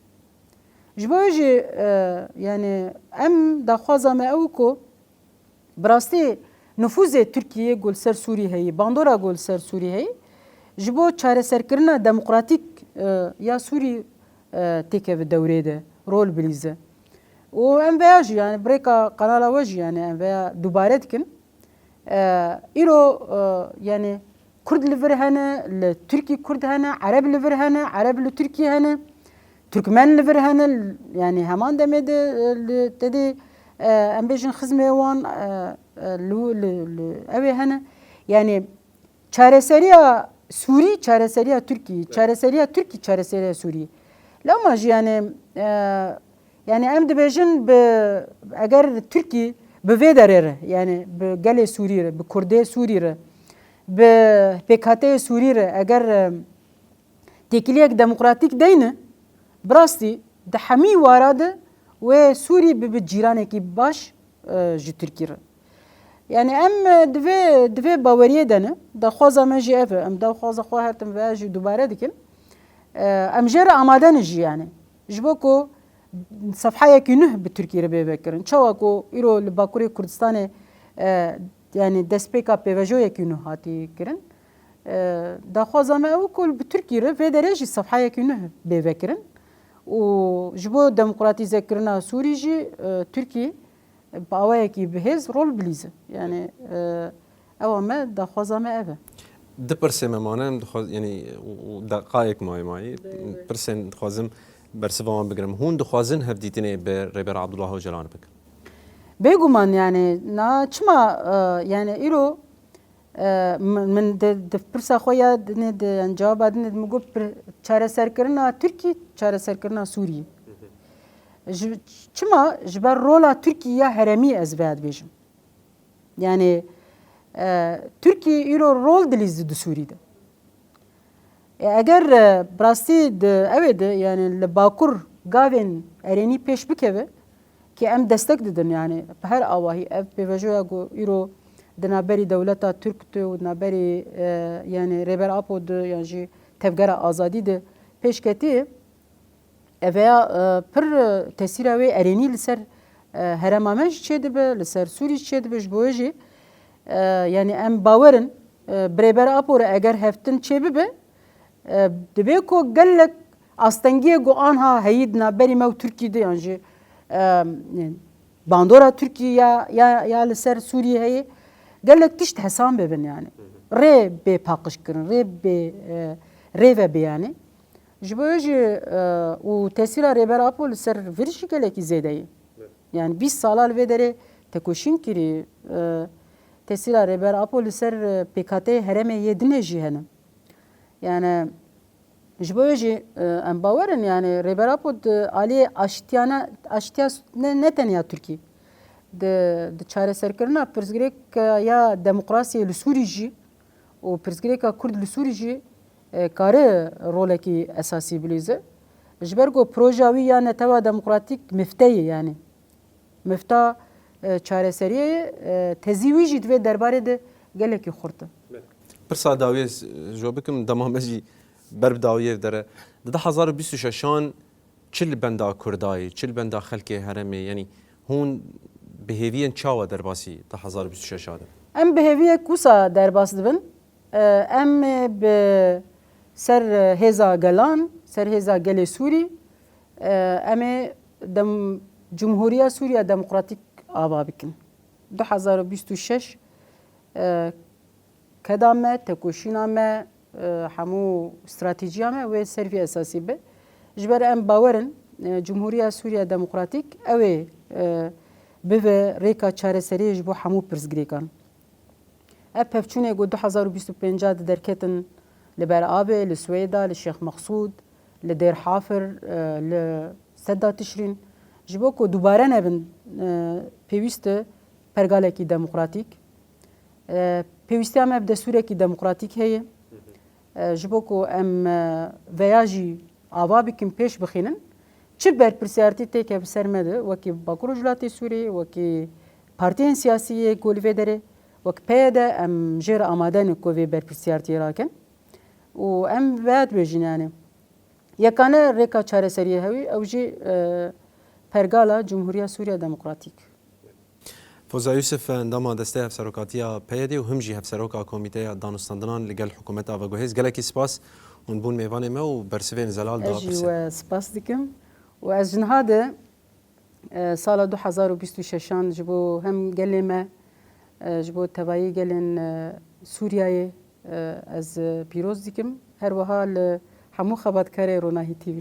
Ji bo wê jî, e, yani em daxwaza me ew ku Bi rastî nifûzê Tirkiyê ku li ser Sûrî heyî, bandora ku li ser Sûrî heyî, ji bo çareserkirina demokratîk, e, ya Sûrî, e, têkeve dewrê de, rol bilîze. Û em veya jî, yani bi rêka qenala we jî, yani em veya dubare dikin. E, îro, e, yani Kurd li vir hene, li Tirkî Kurd hene, Ereb li vir hene, Ereb li Tirkî hene, Tirkmen li vir hene, yani heman demê de, e, li, tedê, e, em bêjin xizmê wan, e, e, li, li, li, ew ê hene. Yani çareseriya Sûrî, çareseriya Tirkî, çareseriya Tirkî, çareseriya Sûrî. Lewma jî yani, e, Yani em dibêjin bi, eger Tirkî bi vê derê re, yani bi gelê Sûrî re, bi Kurdê Sûrî re, bi pêkhateyê Sûrî re, eger, e, têkiliyek demokratîk deyne, bi rastî di hemî wara de wê Sûrî bibe cîranekî baş, e, ji Tirkî re. Yani em, e, di vê, di vê baweriyê de ne, daxwaza me jî ev e, em daxwaza xwe her tim ve jî dubare dikin. E, em jê re amade ne jî yani. Ji bo ku sefhayekî nuh bi Tirkî re bê vekirin. Çawa ku îro li Bakurê Kurdistanê, e, yani destpêka pêvejoyekî nuh hatî kirin. E, daxwaza me ew ku bi Tirkî re vê derê jî sefhayekî nuh bê vekirin. Û ji bo demokratîzekirina Sûrî jî, e, Tirkî bi awayekî bi hêz rol bilîze. Yani, e, ewa me, daxwaza me ev e. Du pirsê me mane, em dixwaz-, yani, û, û deqayek maye mayî. Bê, bê. Pirsên dixwazim bersiva wan bigirim. Hûn dixwazin hevdîtinê bi Rêber Abdullah Ocalan bikin? Bêguman, yani, na çima, e, yani, îro, e, min, min di, di pirsa xwe ya dinê di, yani, cewaba dinê di min got, pir-, çareserkirina Tirkî, çareserkirina Sûriyê. Ji, çima? Ji ber rola Tirkî ya herêmî ez vê dibêjim. Yani, e, Tirkî îro rol dilîzî di Sûrî de. E, eger, e, bi rastî di ewê de, yani li Bakur gavên erênî pêş bikeve, ki em destek didin, yani bi her awahî ev pêvejoya ku îro di naberî dewleta Tirk de û di naberî, e, yani Rêber Apo de, yan jî Tevgera Azadî de pêş ketî, Eveya, e, pir, e, tesîra wê erênî li ser, e, herêma me jî çêdibe, li ser Sûrî jî çêdibe. Ji bo wê jî, e, yani em bawer in, e, bi Rêber Apo re eger hevdîtin çêbibe, e, dibe ku gelek astengiyê ku anha heyî di navberî me û Tirkî de yan jî, e, bandora Tirkiyê ya, ya, ya li ser Sûriyê heye. Gelek tişt hesan bibin yani. Rê bê paqij kirin, rê bê, e, rê ve bê yani. Ji bo jî, e, û tesîra Rêber Apo li ser vir jî gelekî zêde ye. Yani bîst sala li vê derê tekoşîn kirî, e, tesîra Rêber Apo li ser, e, pêkhateyê herêmê yê dinê jî hene. Yani ji bo wê jî, e, em bawer in, yani Rêber Apo di aliyê aştiyane, aştiya ne, ne tenya Tirkî. Di, di çareserkirina pirsgirêka ya demokrasiyê li Sûrî jî û pirsgirêka Kurd li Sûrî jî, e, kare rolekî esasî bilîze. Ji ber ku proja wî ya netewa demokratîk mifte ye, yani. Mifta, e, çareseriyê ye, e, tezî wî jî di vê derbarê de gelekî xurt e. Pirsa dawiyê ez, e, ji we bikim, dema me jî ber bi dawiyê ve dere. Di du hezar û bîst û şeşan çi li benda Kurda ye, çi li benda xelkê herêmê, yanî hûn bi hêviyên çawa derbasî du hezar û bîst û şeş a dibin? Em bi hêviyek wisa derbas dibin. E, em ê bi ser hêza gelan, ser hêza gelê Sûrî, e, em ê dem-, Cumhuriya Sûriya Demokratîk ava bikin. Du hezar û bîst û şeş, e, keda me, tekoşîna me, e, hemû stratejiya me wê ser vî esasî be. Ji ber em bawer in, e, Cumhuriya Sûriya Demokratîk ew ê, e, bibe rêka çareseriyê ji bo hemû pirsgirêkan. Ev pevçûnê ku du hezar û bîst û pênc a di derketin li Ber Avê, li Swêda, li Şêx Meqsûd, li Dêr Hafir, e, li Sedda Tişrîn, ji bo ku dubare nebin, e, pêwîst e pergalekî demokratîk. E, pêwîstiya me bi destûrekî demokratîk heye. E, ji bo ku em, e, veya jî ava bikin, pêş bixînin, çi berpirsiyartî têke bi ser me de, wekî Bakur Rojhilatê Sûriyê, wekî partiyên siyasî yê ku li vê derê, wek P Y D, em jê re amade ne ku vê berpirsiyartiyê rakin. Û em veya dibêjin, yani, yekane rêka çareseriyê hewî, ew jî, e, pergala Cumhuriya Sûriya Demokratîk. Foza Yusuf, endama Desteya Hevserokatiya P Y D û him jî Hevseroka Komîteya Danûstandinan li gel hikûmeta veguhêz. Gelekî spas hûn bûn mêvanê me û bersivên zelal da pirsê. Ez jî we spas dikim û ez ji niha de, e, sala du hezar û bîst û şeşan ji bo hem gelê me, e, ji bo tevayî gelên, e, Sûriyeyê, e, ez, e, pîroz dikim. Her wiha li hemû xebatkarê Ronahî T V.